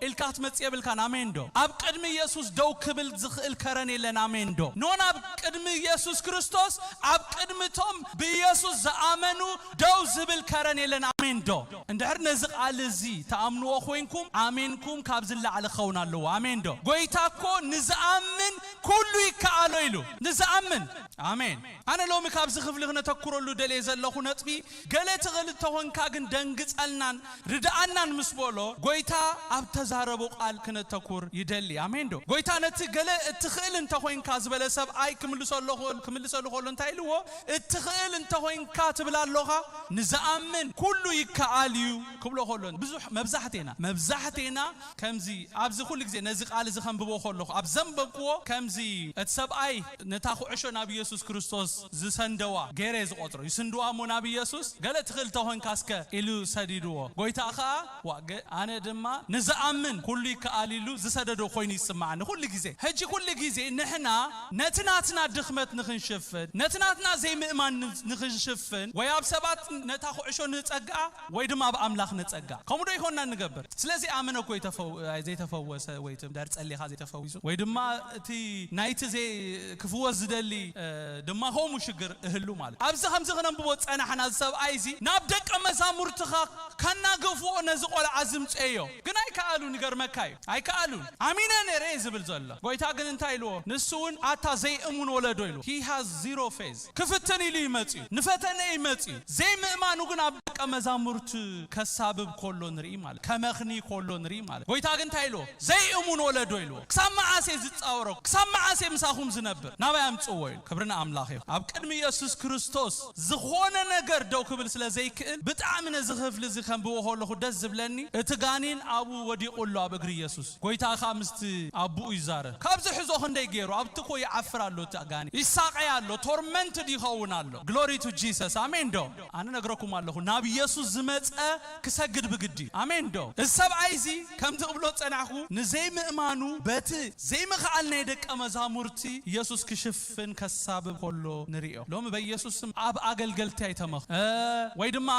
ኢልካ ክትመጽእ የብልካን። ኣሜን ዶ? ኣብ ቅድሚ ኢየሱስ ደው ክብል ዝኽእል ከረን የለን። ኣሜን ዶ? ኖን ኣብ ቅድሚ ኢየሱስ ክርስቶስ፣ ኣብ ቅድሚቶም ብኢየሱስ ዝኣመኑ ደው ዝብል ከረን የለን። ኣሜን ዶ? እንድሕር ነዚ ቃል እዚ ተኣምንዎ ኮይንኩም፣ ኣሜንኩም ካብዚ ንላዕሊ ክኸውን ኣለዎ። ኣሜን ዶ? ጎይታ እኮ ንዝኣምን ኩሉ ይከኣሎ ኢሉ። ንዝኣምን። ኣሜን። ኣነ ሎሚ ካብዚ ክፍሊ ክነተኩረሉ ደልየ ዘለኹ ነጥቢ፣ ገለ ትኽእል እንተኾንካ ግን ደንግጸልናን ርድኣናን ምስ በሎ፣ ጎይታ ኣብ ተዛረቦ ቃል ክነተኩር ይደሊ። ኣሜን ዶ? ጎይታ ነቲ ገለ እትኽእል እንተኾይንካ ዝበለ ሰብኣይ ክምልሰሉ ክምልሰሉ ከሎ እንታይ ኢልዎ? እትኽእል እንተኾይንካ ትብል ኣሎኻ? ንዝኣምን ኩሉ ይከኣል እዩ ክብሎ ከሎ ብዙሕ መብዛሕቴና መብዛሕቴና ከምዚ ኣብዚ ኩሉ ግዜ ነዚ ቃል እዚ ከንብቦ ከለኹ ኣብ ዘንበብክዎ ከምዚ እቲ ሰብኣይ ነታ ኩዕሾ ናብ ኢየሱስ ክርስቶስ ዝሰንደዋ ገይረ ዝቆጽሮ። ይስንድዋ እሞ ናብ ኢየሱስ ገለ ትኽእል ተኾንካ እስከ ኢሉ ሰዲድዎ። ጎይታ ኸኣ ዋ ገ- ኣነ ድማ ንዝኣምን ኩሉ ይከኣል ኢሉ ዝሰደዶ ኮይኑ ይስምዓኒ ኩሉ ግዜ። ሕጂ ኩሉ ግዜ ንሕና ነቲ ናትና ድኽመት ንኽንሽፍን ነቲ ናትና ዘይምእማን ን- ንኽንሽፍን ወይ ኣብ ሰባት ነታ ኩዕሾ ንጸግኣ ወይ ድማ ኣብ ኣምላኽ ንጸግኣ። ከምኡ ዶ ይኮንና ንገብር? ስለዚ ኣመነ እኮ ይተፈው- ኣይዘይተፈወሰ ወይ እቲ ምዳር ጸሊኻ ዘይተፈዊሱ ወይ ድማ እቲ ናይቲ ዘይ ክፍወስ ዝደሊ እ፣ ድማ ከምኡ ሽግር እህሉ ማለት። ኣብዚ ከምዚ ክነንብቦ ጸናሕና እዚ ሰብኣይ እዚ ናብ ደቀ መዛሙርትኻ ከናገፍዎ ነዚ ቆልዓ ዝምጽኤዮ ግን ኣይከኣሉን። ይገርመካ እዩ ኣይከኣሉን። ኣሚነ ነይረ እየ ዝብል ዘሎ። ጎይታ ግን እንታይ ኢልዎ? ንሱ እውን ኣታ ዘይእሙን ወለዶ ኢሉ። He has zero faith። ክፍትን ኢሉ ይመጽእ እዩ። ንፈተነ ይመጽእ እዩ። ዘይምእማኑ ግን ኣብ ደቀ መዛሙርቱ ከሳብብ ከሎ ንርኢ ማለት ከመኽኒ ከሎ ንርኢ ማለት። ጎይታ ግን እንታይ ኢልዎ? ዘይእሙን ወለዶ ኢልዎ። ክሳብ መዓስ እየ ዝጻወሮ? ክሳብ መዓስ እየ ምሳኹም ዝነብር? ናባይ ኣምጽዎ ኢሉ። ክብሪ ንኣምላኽ እዩ። ኣብ ቅድሚ ኢየሱስ ክርስቶስ ዝኾነ ነገር ደው ክብል ስለ ዘይክእል ብጣዕሚ ነዚ ክፍሊ እዚ ከንብቦ ከለኹ ደስ ዝብለኒ እቲ ጋኒን ኣብኡ ወዲቑ ኣሎ ኣብ እግሪ ኢየሱስ። ጎይታ ኸኣ ምስቲ ኣቦኡ ይዛረብ። ካብዚ ሕዞ ክንደይ ገይሩ ኣብቲ እኮ ይዓፍር ኣሎ እቲ ጋኒን። ይሳቐይ ኣሎ። ቶርመንትድ ይኸውን ኣሎ። ግሎሪ ቱ ጂሰስ። ኣሜን ዶ? ኣነ ነግረኩም ኣለኹ ናብ ኢየሱስ ዝመጸ ክሰግድ ብግዲ። ኣሜን ዶ? እዚ ሰብኣይ እዚ ከምቲ ክብሎ ጸናሕኩ ንዘይምእማኑ በቲ ዘይምኽኣል ናይ ደቀ መዛሙርቲ ኢየሱስ ክሽፍን ከሳብብ ከሎ ንርእዮ። ሎሚ በኢየሱስ ስም ኣብ ኣገልገልቲ ኣይተመኽ እ፣ ወይ ድማ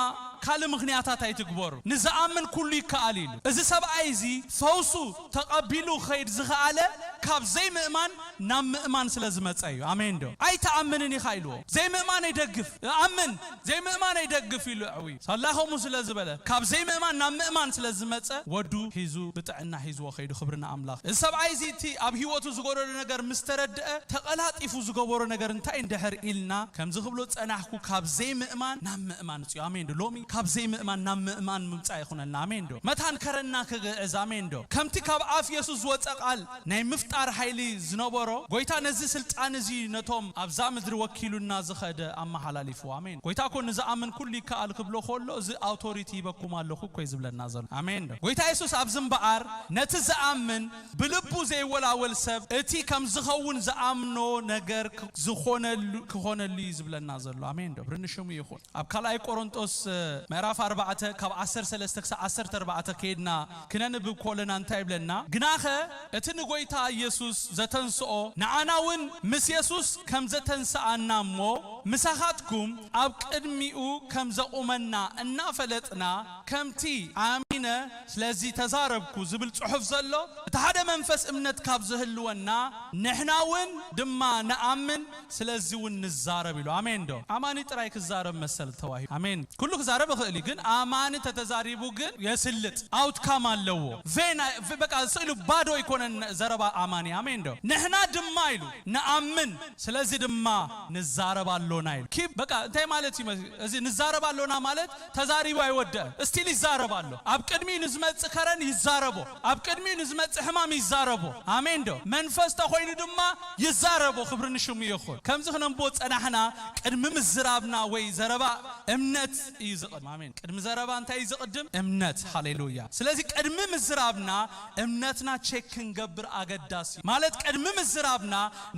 ካልእ ምኽንያታት ኣይትግበሩ። ንዝኣምን ኩሉ ይከኣል ኢሉ። እዚ ሰብኣይ እዚ ፈውሱ ተቐቢሉ ክኸይድ ዝኸኣለ ካብ ዘይምእማን ናብ ምእማን ስለ ዝመጸ እዩ። ኣሜን ዶ? ኣይትኣምንን ኢኻ ኢልዎ። ዘይምእማን ኣይደግፍ፣ እኣምን ዘይምእማን ኣይደግፍ ኢሉ ኣዕዊ ሳላ ከምኡ ስለ ዝበለ ካብ ዘይምእማን ናብ ምእማን ስለ ዝመጸ ወዱ ሒዙ ብጥዕና ሒዝዎ ከይዱ። ክብሪ ንኣምላኽ። እዚ ሰብኣይ እዚ እቲ ኣብ ህይወቱ ዝጎደሎ ነገር ምስ ተረድአ ተቐላጢፉ ዝገበሮ ነገር እንታይ እንድሕር ኢልና ከምዚ ክብሎ ጸናሕኩ ካብ ዘይምእማን ናብ ምእማን ጽዮ። ኣሜን ዶ? ሎሚ ካብ ዘይምእማን ናብ ምእማን ምምጻእ ይኹነልና። ኣሜን ዶ? መታን ከረና ክግዕዝ። ኣሜን ዶ? ከምቲ ካብ ኣፍ የሱስ ዝወጸ ቃል ናይ ምፍጣር ሓይሊ ዝነበሮ ጎይታ ነዚ ስልጣን እዚ ነቶም ኣብዛ ምድሪ ወኪሉና ዝኸደ ኣመሓላሊፍዎ። ኣሜን። ጎይታ እኮ ንዝኣምን ኩሉ ይከኣል ክብሎ ከሎ እዚ ኣውቶሪቲ ሂበኩም ኣለኹ እኮ እዩ ዝብለና ዘሎ። ኣሜን ዶ? ጎይታ የሱስ ኣብዚ እምበኣር ነቲ ዝኣምን ብልቡ ዘይወላወል ሰብ እቲ ከም ዝኸውን ዝኣምኖ ነገር ክ- ዝኾነሉ ክኾነሉ እዩ ዝብለና ዘሎ። ኣሜን ዶ? ብርንሽሙ ይኹን። ኣብ ካልኣይ ቆሮንጦስ እ፣ ምዕራፍ ኣርባዕተ ካብ ዓሰርተ ሰለስተ ክሳብ ዓሰርተ ኣርባዕተ ከይድና ክነንብብ ከለና እንታይ ይብለና? ግናኸ እቲ ንጎይታ ኢየሱስ ዘተንስኦ ንዓና እውን ምስ የሱስ ከም ዘተንስኣና እሞ ምሳኻትኩም ኣብ ቅድሚኡ ከም ዘቑመና እናፈለጥና ከምቲ ኣሚነ ስለዚ ተዛረብኩ ዝብል ጽሑፍ ዘሎ እቲ ሓደ መንፈስ እምነት ካብ ዝህልወና ንሕና እውን ድማ ንኣምን ስለዚ እውን ንዛረብ ኢሉ። ኣሜን ዶ? ኣማኒ ጥራይ ክዛረብ መሰል ተዋሂቡ። ኣሜን። ኩሉ ክዛረብ ይኽእል እዩ፣ ግን ኣማኒ ተተዛሪቡ ግን የስልጥ ኣውትካም ኣለዎ። ቬና በቃ ስእሉ ባዶ ኣይኮነን ዘረባ ኣማኒ። ኣሜን ዶ? ንሕና ድማ ኢሉ ንኣምን ስለዚ ድማ ንዛረብ ኣሎና ኢሉ። ኪ በቃ እንታይ ማለት እዩ? እዚ ንዛረብ ኣሎና ማለት ተዛሪቡ ኣይወደአን። እስቲል ይዛረብ ኣሎ። ኣብ ቅድሚኡ ንዝመጽእ ከረን ይዛረቦ። ኣብ ቅድሚኡ ንዝመጽእ ሕማም ይዛረቦ። ኣሜን ዶ? መንፈስ ተኾይኑ ድማ ይዛረቦ። ክብሪ ንሽሙ ይኹን። ከምዚ ክነንብቦ ጸናሕና ቅድሚ ምዝራብና ወይ ዘረባ እምነት እዩ ዝቕድም። ኣሜን። ቅድሚ ዘረባ እንታይ እዩ ዝቕድም? እምነት። ሃሌሉያ። ስለዚ ቅድሚ ምዝራብና እምነትና ቼክ ክንገብር ኣገዳሲ እዩ። ማለት ቅድሚ ምዝራብና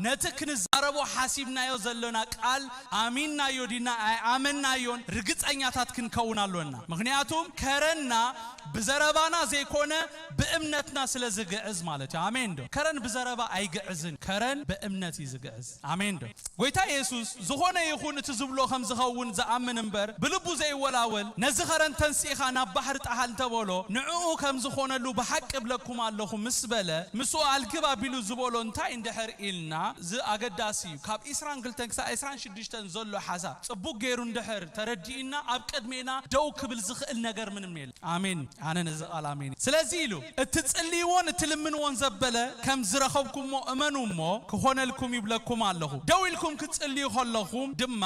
ነቲ ክንዛረብ ረቦ ሓሲብናዮ ዘለና ቃል ኣሚንናዮ ዲና ኣይኣመንናዮን ርግጸኛታት ክንከውን ኣሎና። ምኽንያቱም ከረንና ብዘረባና ዘይኮነ ብእምነትና ስለ ዝግዕዝ ማለት እዩ። ኣሜን ዶ? ከረን ብዘረባ ኣይግዕዝን፣ ከረን ብእምነት እዩ ዝግዕዝ። ኣሜን ዶ? ጎይታ የሱስ ዝኾነ ይኹን እቲ ዝብሎ ከም ዝኸውን ዝኣምን እምበር ብልቡ ዘይወላወል፣ ነዚ ኸረን ተንሲእኻ ናብ ባሕሪ ጣሃል እንተበሎ ንዕኡ ከም ዝኾነሉ ብሓቂ እብለኩም ኣለኹ ምስ በለ፣ ምስኡ ኣልግብ ኣቢሉ ዝበሎ እንታይ እንድሕር ኢልና፣ እዚ ኣገዳሲ እዩ። ካብ ዒስራን ክልተን ክሳብ ዒስራን ሽዱሽተን ዘሎ ሓሳብ ጽቡቕ ገይሩ እንድሕር ተረዲእና ኣብ ቅድሜና ደው ክብል ዝኽእል ነገር ምንም የለን። ኣሜን። ኣነ ነዚ ቃል ኣሜን። ስለዚ ኢሉ እትጽልይዎን እትልምንዎን ዘበለ ከም ዝረኸብኩሞ እመኑ እሞ ክኾነልኩም ይብለኩም ኣለኹ። ደው ኢልኩም ክትጽልዩ ከለኹም ድማ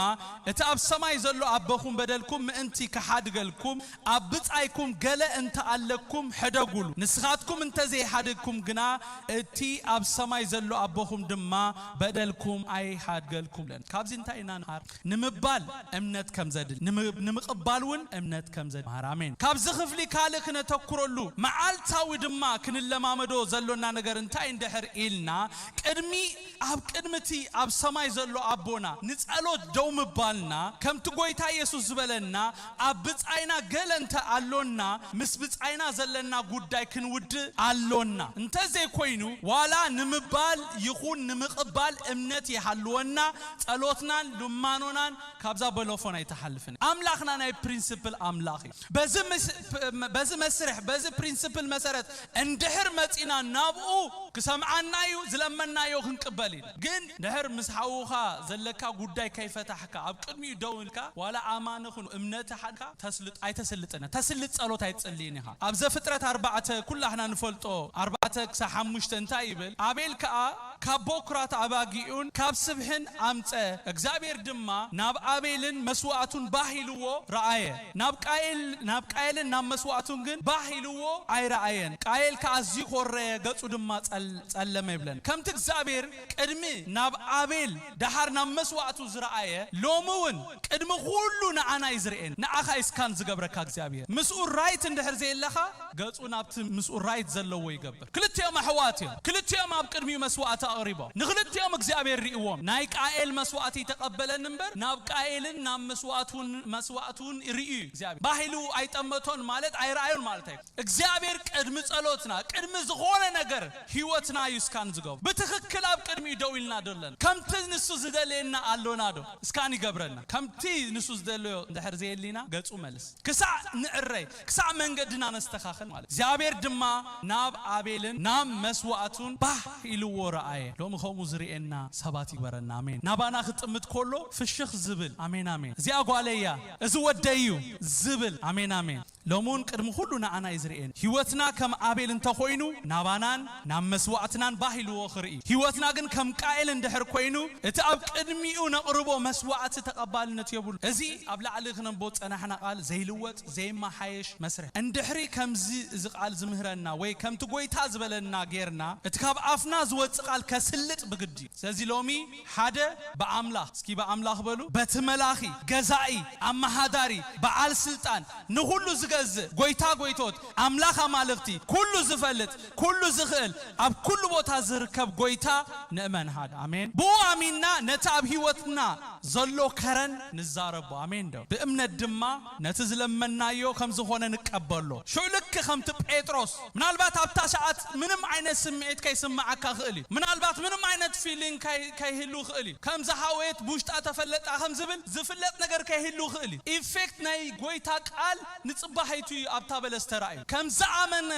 እቲ ኣብ ሰማይ ዘሎ ኣቦኹም በደልኩም ምእንቲ ክሓድገልኩም ኣብ ብጻይኩም ገለ እንተ ኣለኩም ሕደጉሉ። ንስኻትኩም እንተ ዘይሓደግኩም ግና እቲ ኣብ ሰማይ ዘሎ ኣቦኹም ድማ በደልኩም ኣይሓድገልኩም። ለን ካብዚ እንታይ ኢና ንሃር ንምባል እምነት ከም ዘድል፣ ንምቕባል እውን እምነት ከም ዘድል። ኣሜን። ካብዚ ክፍሊ ካልእ ክነተኩረሉ መዓልታዊ ድማ ክንለማመዶ ዘሎና ነገር እንታይ እንድሕር ኢልና፣ ቅድሚ ኣብ ቅድሚ እቲ ኣብ ሰማይ ዘሎ ኣቦና ንጸሎት ደው ምባልና፣ ከምቲ ጎይታ የሱስ ዝበለና ኣብ ብጻይና ገለ እንተ ኣሎና ምስ ብጻይና ዘለና ጉዳይ ክንውድእ ኣሎና። እንተዘይኮይኑ ዋላ ንምባል ይኹን ንምቕባል እምነት ይሃልወና፣ ጸሎትናን ልማኖናን ካብዛ በሎፎን ኣይትሓልፍን። ኣምላኽና ናይ ፕሪንስፕል ኣምላኽ እዩ። በዚ ምስ- በዚ መስርሕ በዚ ፕሪንስፕል መሰረት እንድሕር መጺና ናብኡ ክሰምዓና እዩ፣ ዝለመናዮ ክንቅበል እዩ። ግን ድሕር ምስ ሓውኻ ዘለካ ጉዳይ ከይፈታሕካ ኣብ ቅድሚኡ ደው ኢልካ ዋላ ኣማኒ ኩን እምነት ሓድካ ተስልጥ ኣይተስልጥነ ተስልጥ ጸሎት ኣይትጽልይን ኢኻ። ኣብ ዘፍጥረት ኣርባዕተ ኩላህና ንፈልጦ ኣርባዕተ ክሳብ ሓሙሽተ እንታይ ይብል? ኣቤል ከኣ ካብ ቦኩራት ኣባጊኡን ካብ ስብሕን ኣምጸ። እግዚኣብሔር ድማ ናብ ኣቤልን መስዋእቱን ባህ ኢልዎ ረኣየ፣ ናብ ቃየል ናብ ቃየልን ናብ መስዋእቱን ግን ባህ ኢልዎ ኣይረኣየን። ቃየል ከኣ ኣዝዩ ኮረየ፣ ገጹ ድማ ጸል- ጸለመ ይብለን። ከምቲ እግዚኣብሔር ቅድሚ ናብ ኣቤል ደሓር ናብ መስዋእቱ ዝረኣየ፣ ሎሚ እውን ቅድሚ ኩሉ ንዓና እዩ ዝርእየን። ንዓኻ እዩ ስካን ዝገብረካ እግዚኣብሔር። ምስኡ ራይት እንድሕር ዘየለኻ ገጹ ናብቲ ምስኡ ራይት ዘለዎ ይገብር። ክልቲኦም ኣሕዋት እዮም። ክልቲኦም ኣብ ቅድሚኡ መስዋእቲ ኣቕሪቦም። ንክልቲኦም እግዚኣብሔር ርእዎም። ናይ ቃኤል መስዋእቲ ይተቐበለን እምበር ናብ ቃኤልን ናብ መስዋእቱን መስዋእቱን ርእዩ እዩ እግዚኣብሔር። ባሂሉ ኣይጠመቶን ማለት ኣይረኣዩን ማለት ኣይኮነን። እግዚኣብሔር ቅድሚ ጸሎትና ቅድሚ ዝኾነ ነገር ህይወትና እዩ ስካን ዝገብሮ። ብትኽክል ኣብ ቅድሚኡ ደው ኢልና ዶ ኣለና? ከምቲ ንሱ ዝደልየና ኣሎና ዶ? ስካን ይገብረና። ከምቲ ንሱ ዝደለዮ እንድሕር ዘየሊና ገጹ መልስ። ክሳዕ ንዕረይ ክሳዕ መንገድና ነስተኻኽል ማለት እግዚኣብሔር ድማ ናብ ኣቤልን ናብ መስዋእቱን ባህ ኢልዎ ረኣየ። ሎሚ ከምኡ ዝርእየና ሰባት ይበረና። ኣሜን። ናባና ክጥምት ከሎ ፍሽኽ ዝብል ኣሜን ኣሜን። እዚኣ ጓለይ እያ፣ እዚ ወደይ እዩ ዝብል ኣሜን ኣሜን። ሎሚ እውን ቅድሚ ኩሉ ንዓና እዩ ዝርእየን። ህይወትና ከም ኣቤል እንተኾይኑ ናባናን ናብ መስዋእትናን ባህ ኢልዎ ክርኢ፣ ህይወትና ግን ከም ቃኤል እንድሕር ኮይኑ እቲ ኣብ ቅድሚኡ ነቕርቦ መስዋእቲ ተቐባልነት የብሉ። እዚ ኣብ ላዕሊ ክነንቦ ጸናሕና ቃል ዘይልወጥ ዘይመሓየሽ መስርሕ። እንድሕሪ ከምዚ እዚ ቃል ዝምህረና ወይ ከምቲ ጎይታ ዝበለና ጌርና እቲ ካብ ኣፍና ዝወጽእ ቃል ከስልጥ ብግዲ እዩ። ስለዚ ሎሚ ሓደ ብኣምላኽ እስኪ ብኣምላኽ በሉ በቲ መላኺ ገዛኢ ኣመሃዳሪ በዓል ስልጣን ንኹሉ ዝገዝእ ጎይታ ጎይቶት ኣምላኽ ኣማልኽቲ ኩሉ ዝፈልጥ ኩሉ ዝኽእል ኣብ ኩሉ ቦታ ዝርከብ ጎይታ ንእመን ሓደ ኣሜን። ብኡ ኣሚንና ነቲ ኣብ ህይወትና ዘሎ ከረን ንዛረቦ ኣሜን ዶ ብእምነት ድማ ነቲ ዝለመናዮ ከም ዝኾነ ንቀበሎ። ሽዑ ልክ ከምቲ ጴጥሮስ ምናልባት ኣብታ ሰዓት ምንም ዓይነት ስምዒት ከይስምዓካ ክእል እዩ። ምናልባት ምንም ዓይነት ፊሊንግ ከይህሉ ክእል እዩ። ከም ዝሃወየት ብውሽጣ ተፈለጣ ከም ዝብል ዝፍለጥ ነገር ከይህሉ ክእል እዩ። ኢፌክት ናይ ጎይታ ቃል ንጽባሒቱ እዩ ኣብታ በለስ ተራእዩ። ከም ዝኣመነ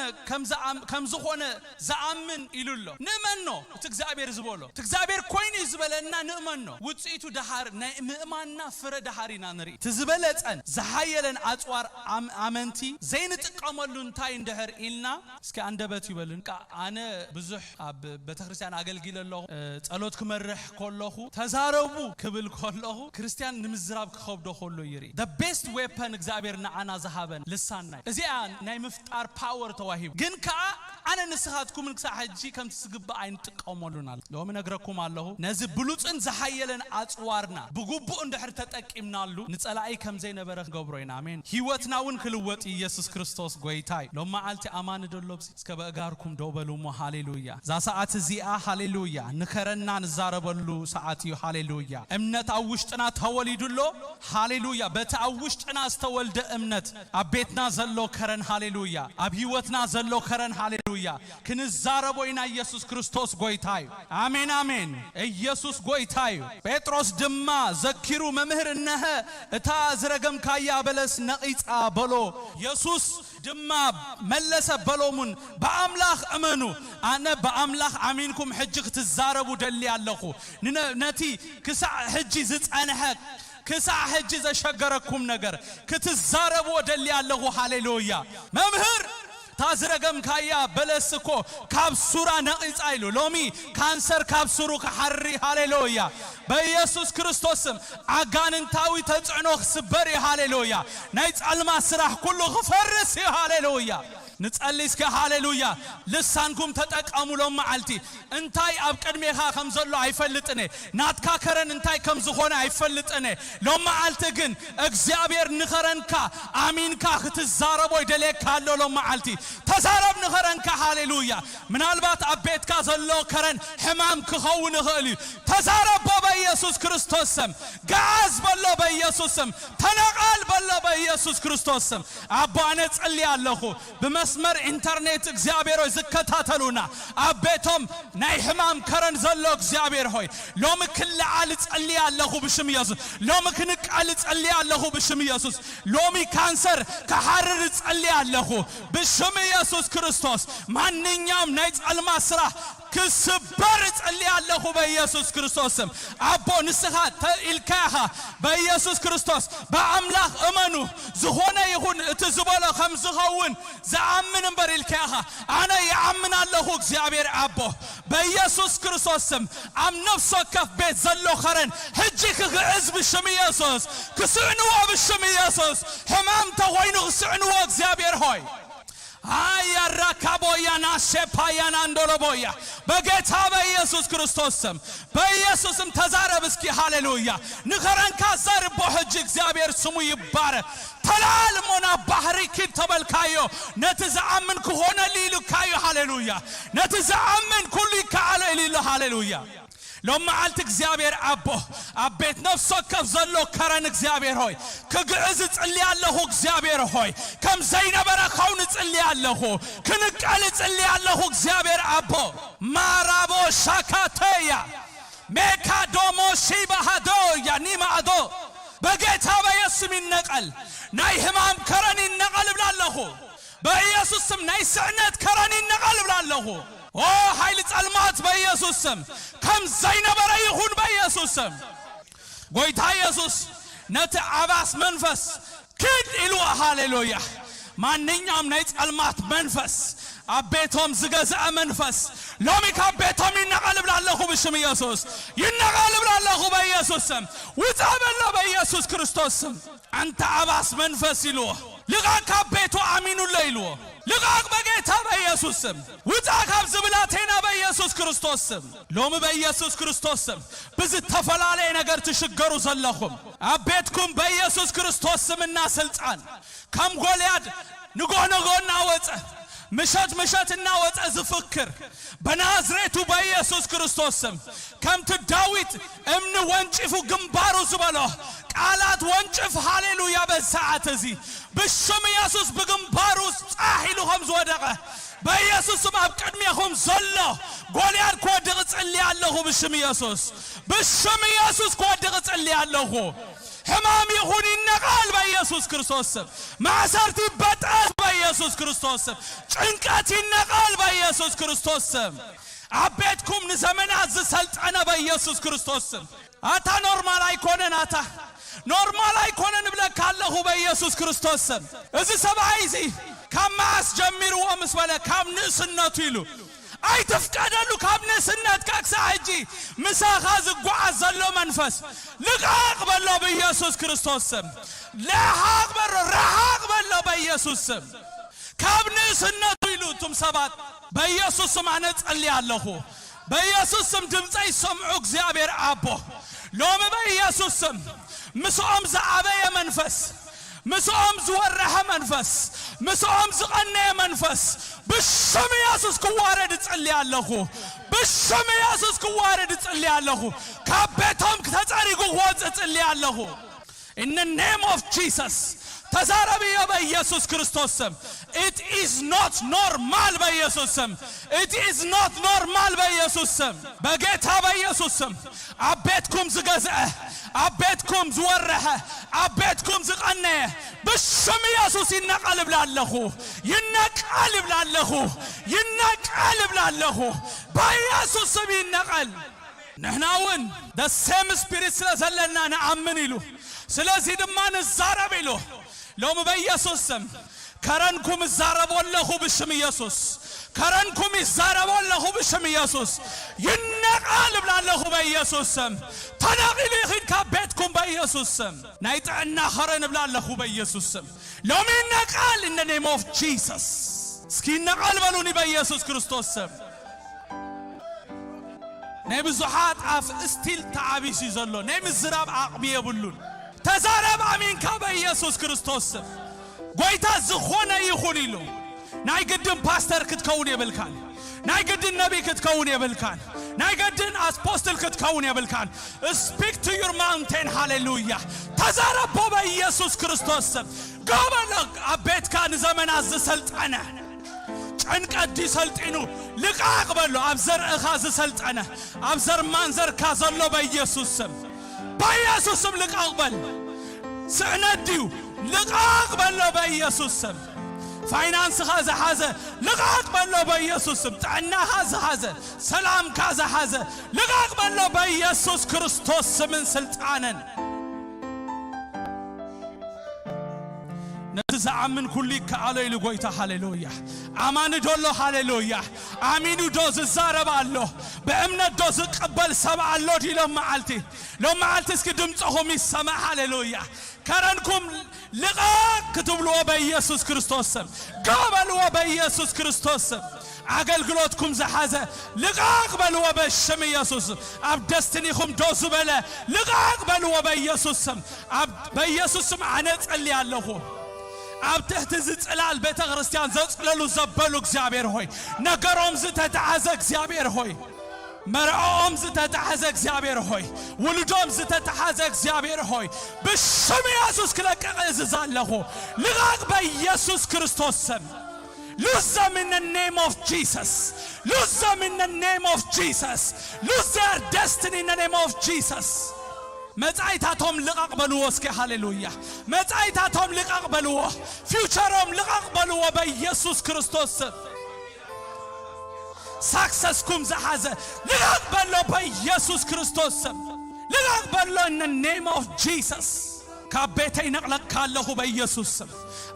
ከም ዝኾነ ዝኣምን ኢሉ ኣሎ። ንእመኖ እቲ እግዚኣብሔር ዝበሎ እቲ እግዚኣብሔር ኮይኑ እዩ ዝበለና ንእመኖ። ውፅኢቱ ደሃር ናይ ምእማንና ፍረ ደሃር ኢና ንርኢ። እቲ ዝበለፀን ዝሓየለን ኣፅዋር ኣመንቲ ዘይንጥቀመሉ እንታይ እንድሕር ኢልና እስኪ ኣንደበት ይበልን። ኣነ ብዙሕ ኣብ ቤተክርስትያን ኣገልጊለ ኣለኹ። ጸሎት ክመርሕ ከለኹ ተዛረቡ ክብል ከለኹ ክርስትያን ንምዝራብ ክኸብዶ ከሎ ይርኢ። ቤስት ዌፐን እግዚኣብሔር ንዓና ዝሃበን ልሳንና እዩ። እዚኣ ናይ ምፍጣር ፓወር ተዋሂቡ። ግን ከኣ ኣነ ንስኻትኩምን ክሳዕ ሕጂ ከምቲ ዝግባእ ኣይንጥቀመሉን ኣሎ። ሎሚ ነግረኩም ኣለኹ፣ ነዚ ብሉጽን ዝሓየለን ኣጽዋርና ብግቡእ እንድሕር ተጠቂምናሉ፣ ንጸላኢ ከም ዘይነበረ ክንገብሮ ኢና። ኣሜን። ህይወትና እውን ክልወጥ እዩ። ኢየሱስ ክርስቶስ ጐይታ እዩ። ሎም መዓልቲ ኣማኒ ደሎ ብሲ እስከ በእጋርኩም ደው በሉ እሞ፣ ሃሌሉያ። እዛ ሰዓት እዚኣ፣ ሃሌሉያ፣ ንኸረና ንዛረበሉ ሰዓት እዩ። ሃሌሉያ። እምነት ኣብ ውሽጥና ተወሊዱ ኣሎ። ሃሌሉያ። በቲ ኣብ ውሽጥና ዝተወልደ እምነት፣ ኣብ ቤትና ዘሎ ከረን፣ ሃሌሉያ፣ ኣብ ህይወትና ዘሎ ከረን፣ ሃሌሉያ፣ ክንዛረቦ ኢና። ኢየሱስ ክርስቶስ ጐይታ እዩ። ኣሜን፣ ኣሜን። ኢየሱስ ጐይታ እዩ። ጴጥሮስ ድማ ዘኪሩ፣ መምህር፣ እነሀ እታ ዝረገምካያ በለስ ነቒጻ በሎ። ኢየሱስ ድማ መለሰ በሎሙን፣ ብኣምላኽ እመኑ፣ ኣነ ብኣምላኽ ኣሚንኩም ሕጂ ክትዛረቡ ደሊ ኣለኹ። ንነ-፣ ነቲ ክሳዕ ሕጂ ዝጸንሐ፣ ክሳዕ ሕጂ ዘሸገረኩም ነገር ክትዛረብዎ ደሊ ኣለኹ። ሃሌሉያ። መምህር፣ እታ ዝረገምካያ በለስ እኮ ካብ ሱራ ነቒጻ ኢሉ። ሎሚ ካንሰር ካብ ሱሩ ክሓሪ። ሃሌሉያ። በኢየሱስ ክርስቶስ ስም ኣጋንንታዊ ተጽዕኖ ክስበር እዩ። ሃሌሉያ። ናይ ጸልማት ስራሕ ኩሉ ክፈርስ እዩ። ሃሌሉያ። ንጸሊ እስከ። ሃሌሉያ። ልሳንኩም ተጠቀሙ። ሎም መዓልቲ እንታይ ኣብ ቅድሜኻ ከም ዘሎ ኣይፈልጥን እየ። ናትካ ከረን እንታይ ከም ዝኾነ ኣይፈልጥን እየ። ሎም መዓልቲ ግን እግዚኣብሔር ንኸረንካ ኣሚንካ ክትዛረቦ ይደልየካ ኣሎ። ሎም መዓልቲ ተዛረብ ንኸረንካ። ሃሌሉያ። ምናልባት ኣብ ቤትካ ዘሎ ከረን ሕማም ክኸውን ይኽእል እዩ። ተዛረቦ በኢየሱስ ክርስቶስ ስም። ገዓዝ በሎ በኢየሱስ ስም። ተነቓል በሎ በኢየሱስ ክርስቶስ ስም። ኣቦ፣ ኣነ ጸሊ ኣለኹ። ብመስመር ኢንተርኔት እግዚኣብሔር ሆይ ዝከታተሉና፣ ኣብ ቤቶም ናይ ሕማም ከረን ዘሎ እግዚኣብሔር ሆይ፣ ሎሚ ክለዓል እጸሊ ኣለኹ ብሽም ኢየሱስ። ሎሚ ክንቃል እጸሊ ኣለኹ ብሽም ኢየሱስ። ሎሚ ካንሰር ክሓርር እጸሊ ኣለኹ ብሽም ኢየሱስ ክርስቶስ። ማንኛውም ናይ ጸልማት ስራሕ ክስበር እጸሊ ኣለኹ በኢየሱስ ክርስቶስ ስም። ኣቦ፣ ንስኻ ተ-፣ ኢልካ ኢኻ በኢየሱስ ክርስቶስ። ብኣምላኽ እመኑ፣ ዝኾነ ይኹን እቲ ዝበሎ ከም ዝኸውን ዝኣምን እምበር ኢልካ ኢኻ። ኣነ ይኣምን ኣለኹ እግዚኣብሔር ኣቦ፣ በኢየሱስ ክርስቶስ ስም ኣብ ነፍሲ ወከፍ ቤት ዘሎ ኸረን ሕጂ ክግዕዝ ብሽም ኢየሱስ። ክስዕንዎ ብሽም ኢየሱስ። ሕማም ተኾይኑ ክስዕንዎ እግዚኣብሔር ሆይ። ኣያራካቦያ ናሴፓያ ናንዶሎቦያ በጌታ በኢየሱስ ክርስቶስ ስም፣ በኢየሱስ ስም ተዛረብ እስኪ። ሃሌሉያ። ንኸረንካ ዘርቦ ሕጂ እግዚኣብሔር ስሙ ይባረክ። ተላል እሞ ናብ ባሕሪ ኪድ ተበልካዮ፣ ነቲ ዝኣምን ክኾነሉ ኢሉካዮ። ሃሌሉያ። ነቲ ዝኣምን ኩሉ ይከኣሎ ኢሉ ኣሎ። ሃሌሉያ። ሎም መዓልቲ እግዚኣብሔር ኣቦ፣ ኣብ ቤት ነፍሲ ወከፍ ዘሎ ከረን እግዚኣብሔር ሆይ፣ ክግዕዝ እጽሊ ኣለኹ። እግዚኣብሔር ሆይ፣ ከም ዘይነበረ ኸውን እጽሊ ኣለኹ። ክንቀል እጽሊ ኣለኹ። እግዚኣብሔር ኣቦ፣ ማራቦ ሻካተያ ሜካዶሞ ሺባሃዶ ያኒማኣዶ በጌታ በየሱስ ስም ይነቀል። ናይ ሕማም ከረን ይነቀል እብላ ኣለኹ። በኢየሱስ ስም ናይ ስዕነት ከረን ይነቐል እብላ ኣለኹ። ኦ ሓይሊ ጸልማት በኢየሱስ ስም ከም ዘይነበረ ይኹን በኢየሱስ ስም። ጎይታ ኢየሱስ ነቲ ዓባስ መንፈስ ኪድ ኢልዎ። ሃሌሉያ። ማንኛውም ናይ ጸልማት መንፈስ፣ ኣብ ቤቶም ዝገዝአ መንፈስ ሎሚ ካብ ቤቶም ይነቐል እብላ ኣለኹ ብሽም ኢየሱስ። ይነቐል እብላ ኣለኹ በኢየሱስ ስም። ውጻእ በሎ በኢየሱስ ክርስቶስ ስም። ኣንታ ዓባስ መንፈስ ኢልዎ። ልቓቕ ካብ ቤቱ ኣሚኑሎ ኢልዎ። ልቓቕ በጌታ በኢየሱስ ስም። ውጻእ ካብዚ ብላቴና በኢየሱስ ክርስቶስ ስም። ሎሚ በኢየሱስ ክርስቶስ ስም ብዝተፈላለየ ነገር ትሽገሩ ዘለኹም ኣብ ቤትኩም በኢየሱስ ክርስቶስ ስምና ስልጣን ከም ጎልያድ ንጎ ንጎ እናወጸ ምሸት ምሸት እናወጸ ዝፍክር በናዝሬቱ በኢየሱስ ክርስቶስ ስም ከምቲ ዳዊት እምኒ ወንጭፉ ግንባሩ ዝበሎ ቃላት ወንጭፍ ሃሌሉያ በዚ ሰዓት እዚ ብሽም ኢየሱስ ብግንባሩ ጻሕ ኢሉ ከም ዝወደቐ በኢየሱስ ስም ኣብ ቅድሜኹም ዘሎ ጎልያድ ክወድቕ እጽሊ ኣለኹ ብሽም ኢየሱስ ብሽም ኢየሱስ ክወድቕ እጽሊ ኣለኹ። ሕማም ይኹን ይነቓል በኢየሱስ ክርስቶስ ስም። ማእሰርቲ ይበጠስ በኢየሱስ ክርስቶስ ስም። ጭንቀት ይነቓል በኢየሱስ ክርስቶስ ስም። ኣብ ቤትኩም ንዘመናት ዝሰልጠነ በኢየሱስ ክርስቶስ ስም። ኣታ ኖርማል ኣይኮነን ኣታ ኖርማል ኣይኮነን እብለካ ኣለኹ በኢየሱስ ክርስቶስ ስም። እዚ ሰብኣይ እዚ ካብ መዓስ ጀሚርዎ ምስ በለ ካብ ንእስነቱ ኢሉ ኣይትፍቀደሉ። ካብ ንእስነትካ ክሳብ ሕጂ ምሳኻ ዝጓዓዝ ዘሎ መንፈስ ልቓቕ በሎ ብኢየሱስ ክርስቶስ ስም። ልሓቕ በሎ፣ ርሓቕ በሎ በኢየሱስ ስም። ካብ ንእስነቱ ኢሉ እቱም ሰባት በኢየሱስ ስም ኣነ ጸሊ ኣለኹ። በኢየሱስ ስም ድምፀይ ሰምዑ እግዚኣብሔር ኣቦ። ሎሚ በኢየሱስ ስም ምስኦም ዝዓበየ መንፈስ፣ ምስኦም ዝወረሐ መንፈስ፣ ምስኦም ዝቐነየ መንፈስ ብሽም ኢየሱስ ክዋረድ እጽሊ ኣለኹ። ብሽም ኢየሱስ ክዋረድ እጽሊ ኣለኹ። ካብ ቤቶም ክተጸሪጉ ክወጽእ እጽሊ ኣለኹ። In the name of Jesus። ተዛረብዮ በኢየሱስ ክርስቶስ ስም። It is not normal በኢየሱስ ስም። It is not normal በኢየሱስ ስም። በጌታ በኢየሱስ ስም። ኣብ ቤትኩም ዝገዝአ፣ ኣብ ቤትኩም ዝወረሐ፣ ኣብ ቤትኩም ዝቐነየ ብሽም ኢየሱስ ይነቀል እብላ ኣለኹ። ይነቀል እብላ ኣለኹ። ይነቀል እብላ ኣለኹ። በኢየሱስ ስም ይነቀል። ንሕና እውን the same spirit ስለ ዘለና ንኣምን ኢሉ፣ ስለዚ ድማ ንዛረብ ኢሉ። ሎሚ በኢየሱስ ስም ከረንኩም እዛረቦ ኣለኹ ብሽም ኢየሱስ። ከረንኩም ይዛረቦ ኣለኹ ብሽም ኢየሱስ። ይነቐል እብላ ኣለኹ በኢየሱስ ስም። ተነቒሉ ይኺድ ካብ ቤትኩም በኢየሱስ ስም። ናይ ጥዕና ከረን እብላ ኣለኹ በኢየሱስ ስም። ሎሚ ይነቐል in the name of Jesus። እስኪ ይነቐል በሉኒ በኢየሱስ ክርስቶስ ስም። ናይ ብዙሓት ኣፍ እስቲል ተዓቢሱ እዩ ዘሎ። ናይ ምዝራብ ዓቕሚ የብሉን። ተዛረብ ኣሚንካ በኢየሱስ ክርስቶስ ስም። ጎይታ ዝኾነ ይኹን ኢሉ። ናይ ግድን ፓስተር ክትከውን የብልካን። ናይ ግድን ነቢይ ክትከውን የብልካን። ናይ ግድን ኣፖስትል ክትከውን የብልካን። Speak to your mountain። ሃሌሉያ። ተዛረቦ በኢየሱስ ክርስቶስ ስም። ጎበሎ ኣብ ቤትካ ንዘመናት ዝሰልጠነ ጭንቀት ድዩ ሰልጢኑ? ልቃቕ በሎ። ኣብ ዘርእኻ ዝሰልጠነ፣ ኣብ ዘር ማንዘርካ ዘሎ በኢየሱስ ስም፣ በኢየሱስ ስም ልቃቕ በል። ስእነት ድዩ? ልቃቕ በሎ በኢየሱስ ስም። ፋይናንስኻ ዝሓዘ ልቃቕ በሎ በኢየሱስ ስም። ጥዕናኻ ዝሓዘ፣ ሰላምካ ዝሓዘ ልቃቕ በሎ በኢየሱስ ክርስቶስ ስምን ስልጣንን። ነቲ ዝኣምን ኩሉ ይከኣሎ ኢሉ ጎይታ። ሃሌሉያ። ኣማኒ ዶ ኣሎ? ሃሌሉያ። ኣሚኑ ዶ ዝዛረብ ኣሎ? ብእምነት ዶ ዝቅበል ሰብ ኣሎ ድዩ ሎም መዓልቲ? ሎም መዓልቲ እስኪ ድምፅኹም ይሰማዕ። ሃሌሉያ። ከረንኩም ልቓቕ ክትብልዎ በኢየሱስ ክርስቶስ ስም። ጎ በልዎ በኢየሱስ ክርስቶስ ስም። ኣገልግሎትኩም ዝሓዘ ልቓቕ በልዎ በሽም ኢየሱስ። ኣብ ደስትኒኹም ዶ ዝበለ ልቓቕ በልዎ በኢየሱስ ስም። ኣብ በኢየሱስ ስም ኣነ ጸሊ ኣለኹ። ኣብ ትሕቲ ዝጽላል ቤተ ክርስቲያን ዘጽለሉ ዘበሉ እግዚኣብሔር ሆይ፣ ነገሮም ዝተተሓዘ እግዚኣብሔር ሆይ፣ መርዖኦም ዝተተሓዘ እግዚኣብሔር ሆይ፣ ውሉዶም ዝተተሓዘ እግዚኣብሔር ሆይ፣ ብሽም ኢየሱስ ክለቅቕ እዝዝ ኣለኹ። ልቓቕ በኢየሱስ ክርስቶስ ስም። Lose them in the name of Jesus. Lose them in the name of Jesus. Lose their destiny in the name of Jesus. መጻኢታቶም ልቓቕ በልዎ እስኪ። ሃሌሉያ። መጻኢታቶም ልቓቕ በልዎ። ፊውቸሮም ልቓቕ በልዎ በኢየሱስ ክርስቶስ ስም። ሳክሰስኩም ዝሓዘ ልቓቕ በሎ በኢየሱስ ክርስቶስ ስም። ልቓቕ በሎ in the name of Jesus። ካብ ቤተይ ነቕለካ ኣለኹ በኢየሱስ ስም።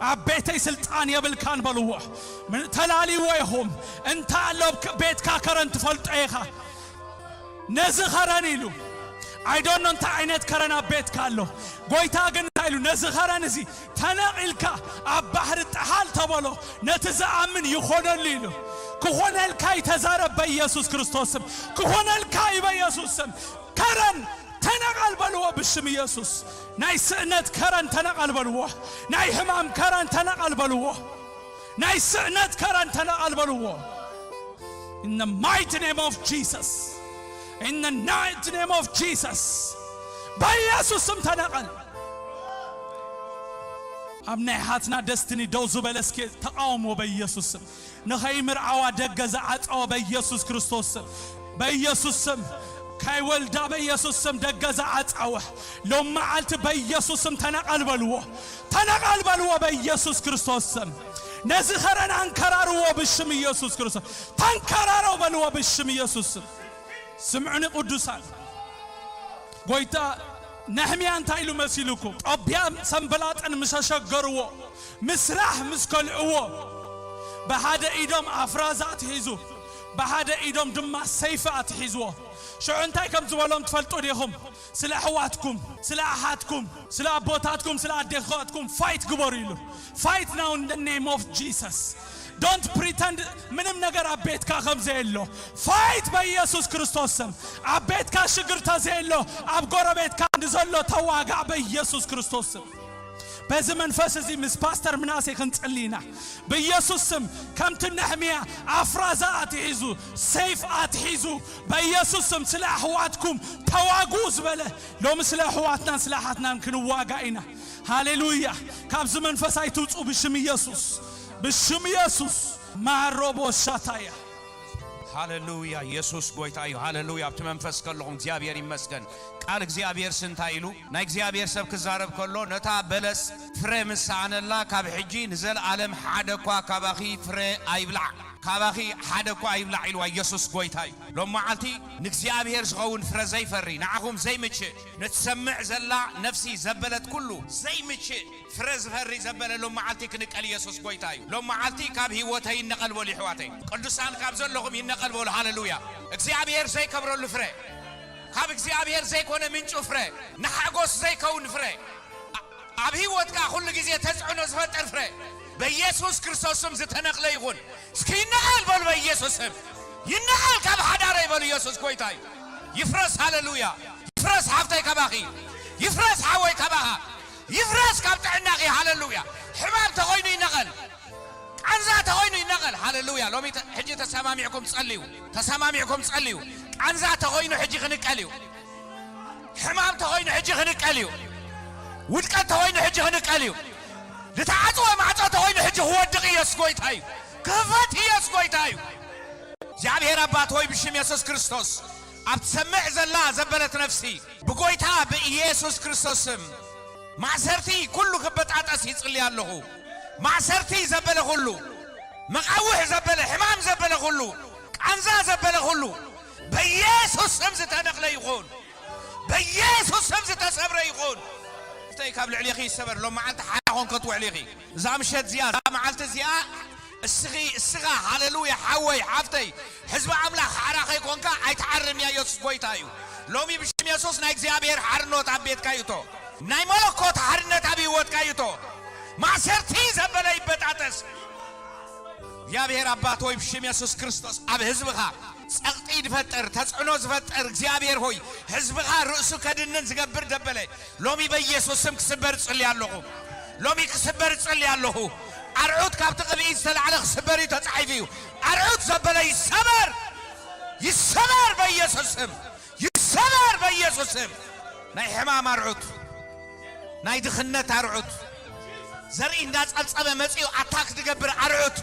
ኣብ ቤተይ ስልጣን የብልካን በልዎ። ምን-፣ ተላልይዎ ኢኹም። እንታ ኣሎ ክ-፣ ቤትካ ከረን ትፈልጦ ኢኻ። ነዚ ኸረን ኢሉ። I don't know እንታይ ዓይነት ከረን ኣብ ቤትካ ኣሎ። ጎይታ ግን እንታይ ኢሉ? ነዚ ኸረን እዚ ተነቒልካ ኣብ ባሕሪ ጠሓል ተበሎ፣ ነቲ ዝኣምን ይኾነሉ ኢሉ። ክኾነልካ እዩ፣ ተዛረብ በኢየሱስ ክርስቶስ ስም። ክኾነልካ እዩ በኢየሱስ ስም። ከረን ተነቐል በልዎ ብሽም ኢየሱስ። ናይ ስእነት ከረን ተነቐል በልዎ። ናይ ሕማም ከረን ተነቐል በልዎ። ናይ ስእነት ከረን ተነቐል በልዎ። In the mighty name of Jesus. In the mighty name of Jesus. በኢየሱስ ስም ተነቐል። ኣብ ናይ ሓትና ደስትኒ ደው ዝበለ እስኪ ተቃውሞ በኢየሱስ ስም። ንኸይምርዓዋ ደገ ዝዓጸወ በኢየሱስ ክርስቶስ ስም። በኢየሱስ ስም። ከይወልዳ በኢየሱስ ስም ደገ ዝዓጸወ ሎም መዓልቲ በኢየሱስ ስም ተነቐል በልዎ። ተነቐል በልዎ በኢየሱስ ክርስቶስ ስም። ነዚ ኸረን ኣንከራርዎ ብሽም ኢየሱስ ክርስቶስ። ተንከራረው በልዎ ብሽም ኢየሱስ ስም። ስምዑኒ ቅዱሳን። ጎይታ ነህምያ እንታይ ኢሉ መሲሉኩም? ጦብያን ሰንበላጥን ምስ ኣሸገርዎ፣ ምስራሕ ምስ ከልዕዎ፣ ብሓደ ኢዶም ኣፍራዛ ኣትሒዙ፣ ብሓደ ኢዶም ድማ ሰይፊ ኣትሒዝዎ። ሽዑ እንታይ ከም ዝበሎም ትፈልጡ ዲኹም? ስለ ኣሕዋትኩም፣ ስለ ኣሓትኩም፣ ስለ ኣቦታትኩም፣ ስለ ኣዴታትኩም ፋይት ግበሩ ኢሉ። Fight now in the name of Jesus. Don't pretend ምንም ነገር ኣብ ቤትካ ከም ዘየሎ። ፋይት በኢየሱስ ክርስቶስ ስም። ኣብ ቤትካ ሽግር ተዘየሎ፣ ኣብ ጎረቤትካ ንዘሎ ተዋጋእ በኢየሱስ ክርስቶስ ስም። በዚ መንፈስ እዚ ምስ ፓስተር ምናሴ ክንጽሊ ኢና። በኢየሱስ ስም ከምቲ ነህምያ ኣፍራዛ ኣትሒዙ፣ ሰይፍ ኣትሒዙ፣ በኢየሱስ ስም ስለ ኣሕዋትኩም ተዋግኡ ዝበለ፣ ሎሚ ስለ ኣሕዋትናን ስለ ኣሓትናን ክንዋጋ ኢና። ሃሌሉያ። ካብዚ መንፈስ ኣይትውጹ ብሽም ኢየሱስ። ብሽም ኢየሱስ። ማሮቦ ሻታያ። ሃሌሉያ። ኢየሱስ ጎይታ እዩ። ሃሌሉያ። ኣብቲ መንፈስ ከለኹም እግዚኣብሔር ይመስገን። ቃል እግዚኣብሔር ስንታይ ኢሉ? ናይ እግዚኣብሔር ሰብ ክዛረብ ከሎ፣ ነታ በለስ ፍረ ምስ ሰኣነላ፣ ካብ ሕጂ ንዘለኣለም ሓደ እኳ ካባኺ ፍረ ኣይብላዕ፣ ካባኺ ሓደ እኳ ኣይብላዕ ኢልዋ። ኢየሱስ ጎይታ እዩ። ሎም መዓልቲ ንእግዚኣብሔር ዝኸውን ፍረ ዘይፈሪ፣ ንዓኹም ዘይምችእ፣ ንትሰምዕ ዘላ ነፍሲ ዘበለት ኩሉ ዘይምችእ ፍረ ዝፈሪ ዘበለ ሎም መዓልቲ ክንቀል ኢየሱስ ጎይታ እዩ። ሎም መዓልቲ ካብ ህይወተይ ይነቐል በሉ ይሕዋተይ። ቅዱሳን ካብ ዘለኹም ይነቐል በሉ። ሃሌሉያ። እግዚኣብሔር ዘይከብረሉ ፍረ፣ ካብ እግዚኣብሔር ዘይኮነ ምንጩ ፍረ፣ ንሓጎስ ዘይከውን ፍረ፣ ኣ-፣ ኣብ ህይወትካ ኩሉ ግዜ ተጽዕኖ ዝፈጥር ፍረ በኢየሱስ ክርስቶስ ስም ዝተነቕለ ይኹን። እስኪ ይነቐል በሉ በኢየሱስ ስም። ይነቐል ካብ ሓዳረይ በሉ። ኢየሱስ ጎይታ እዩ። ይፍረስ። ሃሌሉያ። ይፍረስ ሓፍተይ ካባኺ። ይፍረስ ሓወይ ካባኻ። ይፍረስ ካብ ጥዕናኺ። ሃሌሉያ። ሕማም ተኾይኑ ይነቐል። ቃንዛ ተኾይኑ ይነቐል። ሃሌሉያ። ሎሚ ተ-፣ ሕጂ ተሰማሚዕኩም ጸልዩ። ተሰማሚዕኩም ጸልዩ። ቃንዛ ተኾይኑ ሕጂ ክንቀል እዩ። ሕማም ተኾይኑ ሕጂ ክንቀል እዩ። ውድቀት ተኾይኑ ሕጂ ክንቀል እዩ። ዝተዓጽወ ማዕጾ ተኾይኑ ሕጂ ክወድቕ ኢየሱስ ጎይታ እዩ። ክፈት ኢየሱስ ጎይታ እዩ። እግዚኣብሔር ኣባት ሆይ ብሽም የሱስ ክርስቶስ ኣብ ትሰምዕ ዘላ ዘበለት ነፍሲ ብጎይታ ብኢየሱስ ክርስቶስ ስም ማእሰርቲ ኩሉ ክበጣጠስ ይጽሊ ኣለኹ። ማእሰርቲ ዘበለ ኩሉ፣ መቓውሕ ዘበለ፣ ሕማም ዘበለ ኩሉ፣ ቃንዛ ዘበለ ኩሉ በኢየሱስ ስም ዝተነቕለ ይኹን። በኢየሱስ ስም ዝተሰብረ ይኹን። እተይ ካብ ልዕሌኺ ይሰበር። ሎም መዓልቲ ሓራ ኾን ከትውዕሊ ኢኺ። እዛ ምሸት እዚኣ፣ እዛ መዓልቲ እዚኣ እስኺ፣ እስኻ፣ ሃሌሉያ፣ ሓወይ፣ ሓፍተይ፣ ህዝቢ ኣምላኽ ሓራ ከይኮንካ ኣይትሓርን እያ። ኢየሱስ ጎይታ እዩ። ሎሚ ብሽም የሱስ ናይ እግዚኣብሔር ሓርነት ኣብ ቤትካ ይእቶ። ናይ መለኮት ሓርነት ኣብ ህይወትካ ይእቶ። ማእሰርቲ ዘበለ ይበጣጠስ። እግዚኣብሔር ኣባት ሆይ ብሽም የሱስ ክርስቶስ ኣብ ህዝብኻ ጸቕጢ ዝፈጥር፣ ተጽዕኖ ዝፈጥር እግዚኣብሔር ሆይ ህዝብኻ ርእሱ ከድንን ዝገብር ዘበለ ሎሚ በኢየሱስ ስም ክስበር እጽሊ ኣለኹ። ሎሚ ክስበር እጽሊ ኣለኹ። ኣርዑት ካብቲ ቅብኢ ዝተላዕለ ክስበር እዩ ተጻሒፉ እዩ። ኣርዑት ዘበለ ይሰበር፣ ይሰበር በኢየሱስ ስም፣ ይሰበር በኢየሱስ ስም። ናይ ሕማም ኣርዑት፣ ናይ ድኽነት ኣርዑት፣ ዘርኢ እንዳጸብጸበ መጺኡ ኣታክ ዝገብር ኣርዑት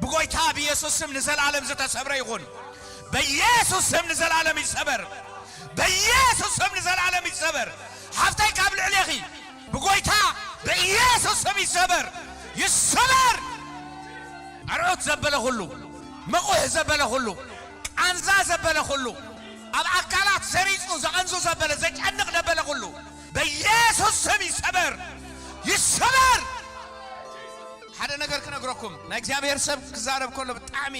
ብጎይታ ብኢየሱስ ስም ንዘለዓለም ዝተሰብረ ይኹን። በኢየሱስ ስም ንዘለዓለም ይሰበር። በኢየሱስ ስም ንዘለዓለም ይሰበር። ሓፍተይ ካብ ልዕሌኺ ብጎይታ በኢየሱስ ስም ይሰበር። ይሰበር። ኣርዑት ዘበለ ኩሉ፣ መቑሕ ዘበለ ኩሉ፣ ቃንዛ ዘበለ ኩሉ፣ ኣብ ኣካላት ሰሪጹ ዘቐንዙ ዘበለ፣ ዘጨንቕ ዘበለ ኩሉ በኢየሱስ ስም ይሰበር። ይሰበር። ሓደ ነገር ክነግረኩም፣ ናይ እግዚኣብሔር ሰብ ክዛረብ ከሎ ብጣዕሚ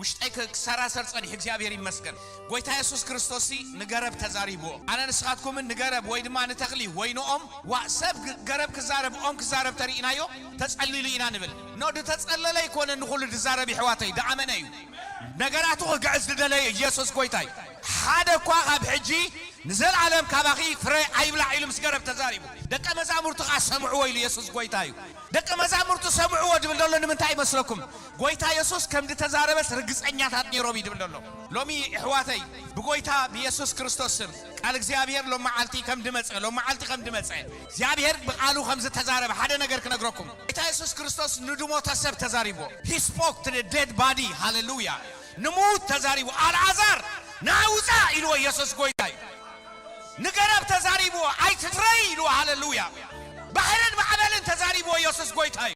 ውሽጠይ ክ-፣ ክሰራሰር ጸኒሑ፣ እግዚኣብሔር ይመስገን። ጎይታ የሱስ ክርስቶስሲ ንገረብ ተዛሪብዎ። ኣነ ንስኻትኩምን ንገረብ ወይ ድማ ንተኽሊ ወይ ንኦም፣ ዋ፣ ሰብ ግ-፣ ገረብ ክዛረብ፣ ኦም ክዛረብ ተሪእናዮ፣ ተጸሊሉ ኢና ንብል። ኖ፣ ዝተጸለለ ኣይኮነን ንኹሉ ዝዛረብ ይሕዋተይ፣ ደኣመነ እዩ። ነገራቱ ክግዕዝ ዝደለየ ኢየሱስ ጎይታ እዩ። ሓደ እኳ ካብ ሕጂ ንዘለዓለም ካባኺ ፍረ ኣይብላዕ ኢሉ ምስ ገረብ ተዛሪቡ። ደቀ መዛሙርቱ ኸዓ ሰምዕዎ ኢሉ ኢየሱስ ጎይታ እዩ። ደቀ መዛሙርቱ ሰምዕዎ ድብል ዘሎ ንምንታይ ይመስለኩም? ጎይታ የሱስ ከም ዝተዛረበስ ርግጸኛታት ነይሮም እዩ ድብል ዘሎ። ሎሚ ኣሕዋተይ ብጎይታ ብየሱስ ክርስቶስ ስም ቃል እግዚኣብሔር ሎም መዓልቲ ከም ድመጸ፣ ሎም መዓልቲ ከም ድመጸ እግዚኣብሔር ብቃሉ ከም ዝተዛረበ ሓደ ነገር ክነግረኩም። ጎይታ የሱስ ክርስቶስ ንድሞተ ሰብ ተዛሪብዎ። He spoke to the dead body. ሃሌሉያ። ንምዉት ተዛሪቡ። ኣልዓዛር ንዓ ውጻእ ኢልዎ ኢየሱስ ጎይታ እዩ። ንገረብ ተዛሪብዎ፣ ኣይትፍረይ ኢልዎ። ሃሌሉያ። ባሕርን ማዕበልን ተዛሪብዎ ኢየሱስ ጎይታ እዩ።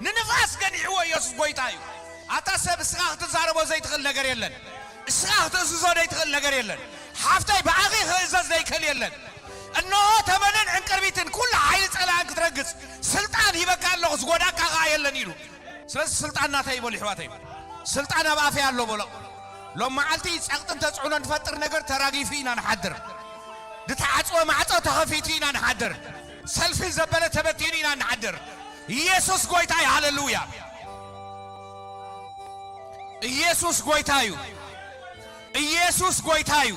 ንንፋስ ገኒሕዎ ኢየሱስ ጎይታ እዩ። ኣታ ሰብ እስኻ ክትዛረቦ ዘይትኽእል ነገር የለን። እስኻ ክትእዝዞ ዘይትኽእል ነገር የለን። ሓፍተይ ብኣኺ ክእዘዝ ዘይክእል የለን። እንሆ ተመንን ዕንቅርቢትን ኩሉ ሓይሊ ጸላእን ክትረግጽ ስልጣን ሂበካ ኣለኹ፣ ዝጎዳካ ኸኣ የለን ኢሉ። ስለዚ ስልጣን ናተይ በሉ ኣሕዋተይ። ስልጣን ኣብ ኣፈይ ኣሎ በሎ። ሎም መዓልቲ ጸቕጥን ተጽዕኖን ዝፈጥር ነገር ተራጊፉ ኢና ንሓድር። ዝተዓጽወ ማዕጾ ተኸፊቱ ኢና ንሓድር። ሰልፊ ዘበለ ተበቲኑ ኢና ንሓድር። ኢየሱስ ጎይታ እዩ። ሃሌሉያ። ኢየሱስ ጎይታ እዩ። ኢየሱስ ጎይታ እዩ።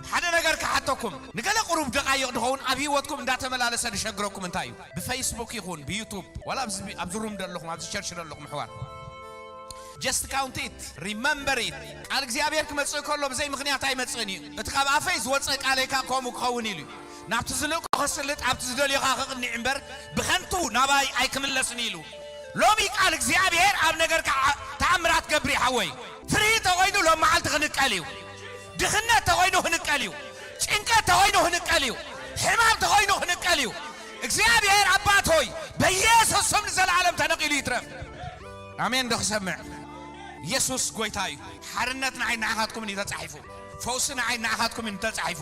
ሓደ ነገር ክሓተኩም፣ ንገለ ቁሩብ ደቃይቕ ድኸውን ኣብ ህይወትኩም እንዳተመላለሰ ዝሸግረኩም እንታይ እዩ? ብፌስቡክ ይኹን ብዩቱብ፣ ዋላ ኣብዚ፣ ኣብዚ ሩም ዘለኹም፣ ኣብዚ ቸርች ዘለኹም ኣሕዋት፣ just count it, remember it። ቃል እግዚኣብሔር ክመጽእ ከሎ ብዘይ ምኽንያት ኣይመጽእን እዩ። እቲ ካብ ኣፈይ ዝወጸ ቃለይ ከኣ ከምኡ ክኸውን ኢሉ እዩ። ናብቲ ዝልእኮ ከስልጥ፣ ኣብቲ ዝደልዮ ከኣ ክቕኒዕ እምበር፣ ብኸንቱ ናባይ ኣይክምለስን እዩ ኢሉ። ሎሚ ቃል እግዚኣብሔር ኣብ ነገርካ ተኣምራት ገብር እዩ ሓወይ። ፍርሂ ተኾይኑ ሎም መዓልቲ ክንቀል እዩ። ድኽነት ተኾይኑ ክንቀል እዩ። ጭንቀት ተኾይኑ ክንቀል እዩ። ሕማም ተኾይኑ ክንቀል እዩ። እግዚኣብሔር ኣባት ሆይ፣ በኢየሱስ ስም ንዘለዓለም ተነቒሉ ይትረፍ። ኣሜን። ዶ ክሰምዕ? ኢየሱስ ጎይታ እዩ። ሓርነት ንዓይ ንዓኻትኩምን እዩ ተጻሒፉ። ፈውሲ ንዓይ ንዓኻትኩምን እዩ ተጻሒፉ።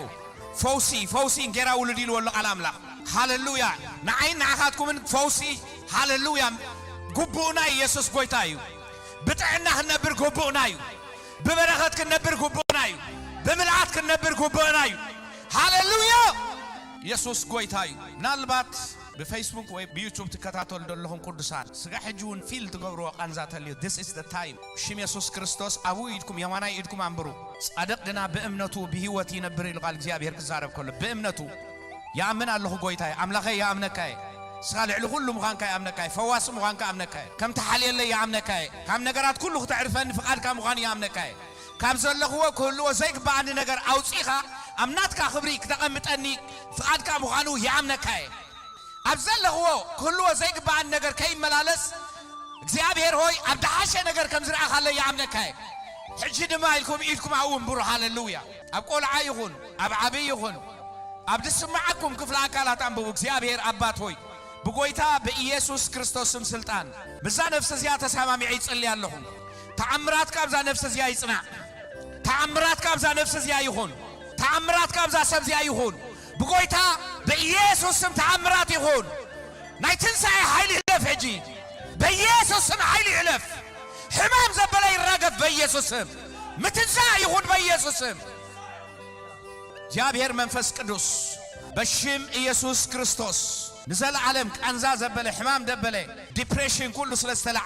ፈውሲ፣ ፈውሲ እንጌራ ውሉድ ኢልዎ ኣሎ ቃል ኣምላኽ። ሃሌሉያ። ንዓይ ንዓኻትኩምን ፈውሲ፣ ሃሌሉያ፣ ግቡእና ኢየሱስ ጎይታ እዩ። ብጥዕና ክንነብር ግቡእና እዩ። ብበረኸት ክንነብር ግቡእና እዩ። ብምልኣት ክንነብር ግቡእና እዩ። ሃሌሉያ። ኢየሱስ ጎይታ እዩ። ምናልባት ብፌስቡክ ወይ ብዩቱብ ትከታተሉ ዘለኹም ቅዱሳን፣ ስጋ ሕጂ እውን ፊል ትገብርዎ ቃንዛ ተልዩ፣ this is the time። ሽም የሱስ ክርስቶስ ኣብኡ ኢድኩም፣ የማናይ ኢድኩም ኣንብሩ። ጻድቕ ግና ብእምነቱ ብህይወት ይነብር ኢሉ ቃል እግዚኣብሔር ክዛረብ ከሎ፣ ብእምነቱ ይኣምን ኣለኹ ጎይታየ፣ ኣምላኸይ ይኣምነካየ። ንስኻ ልዕሊ ኩሉ ምዃንካ ይኣምነካየ፣ ፈዋሲ ምዃንካ ኣምነካየ፣ ከም ትሓልየለይ ይኣምነካየ፣ ካብ ነገራት ኩሉ ክተዕርፈኒ ፍቓድካ ምዃኑ ይኣምነካየ። ካብ ዘለኽዎ ክህልዎ ዘይግብኣኒ ነገር ኣውጺኻ ኣብ ናትካ ክብሪ ክተቐምጠኒ ፍቓድካ ምዃኑ ይኣምነካየ። ኣብ ዘለኽዎ ክህልዎ ዘይግብኣኒ ነገር ከይመላለስ እግዚኣብሔር ሆይ ኣብ ደሓሸ ነገር ከም ዝረኣኻለይ ይኣምነካየ። ሕጂ ድማ ኢልኩም ኢድኩም ኣብኡ እንብሩ። ሃሌሉያ። ኣብ ቆልዓ ይኹን ኣብ ዓብዪ ይኹን ኣብ ዝስምዓኩም ክፍለ ኣካላት ኣንብቡ። እግዚኣብሔር ኣባት ሆይ ብጎይታ ብኢየሱስ ክርስቶስ ስም ስልጣን ምስዛ ነፍሲ እዚኣ ተሰማሚዐ ይጽሊ ኣለኹ። ተኣምራትካ ኣብዛ ነፍሲ እዚኣ ይጽናዕ። ተኣምራትካ ኣብዛ ነፍሲ እዚኣ ይኹን። ተኣምራትካ ኣብዛ ሰብ እዚኣ ይኹን። ብጎይታ ብኢየሱስ ስም ተኣምራት ይኹን። ናይ ትንሳኤ ሓይሊ ይሕለፍ ሕጂ። በኢየሱስ ስም ሓይሊ ይሕለፍ። ሕማም ዘበለ ይራገፍ በኢየሱስ ስም። ምትንሳእ ይኹን በኢየሱስ ስም። እግዚኣብሔር መንፈስ ቅዱስ በሽም ኢየሱስ ክርስቶስ ንዘለዓለም ቃንዛ ዘበለ፣ ሕማም ዘበለ፣ ዲፕሬሽን ኩሉ ስለ ዝተላ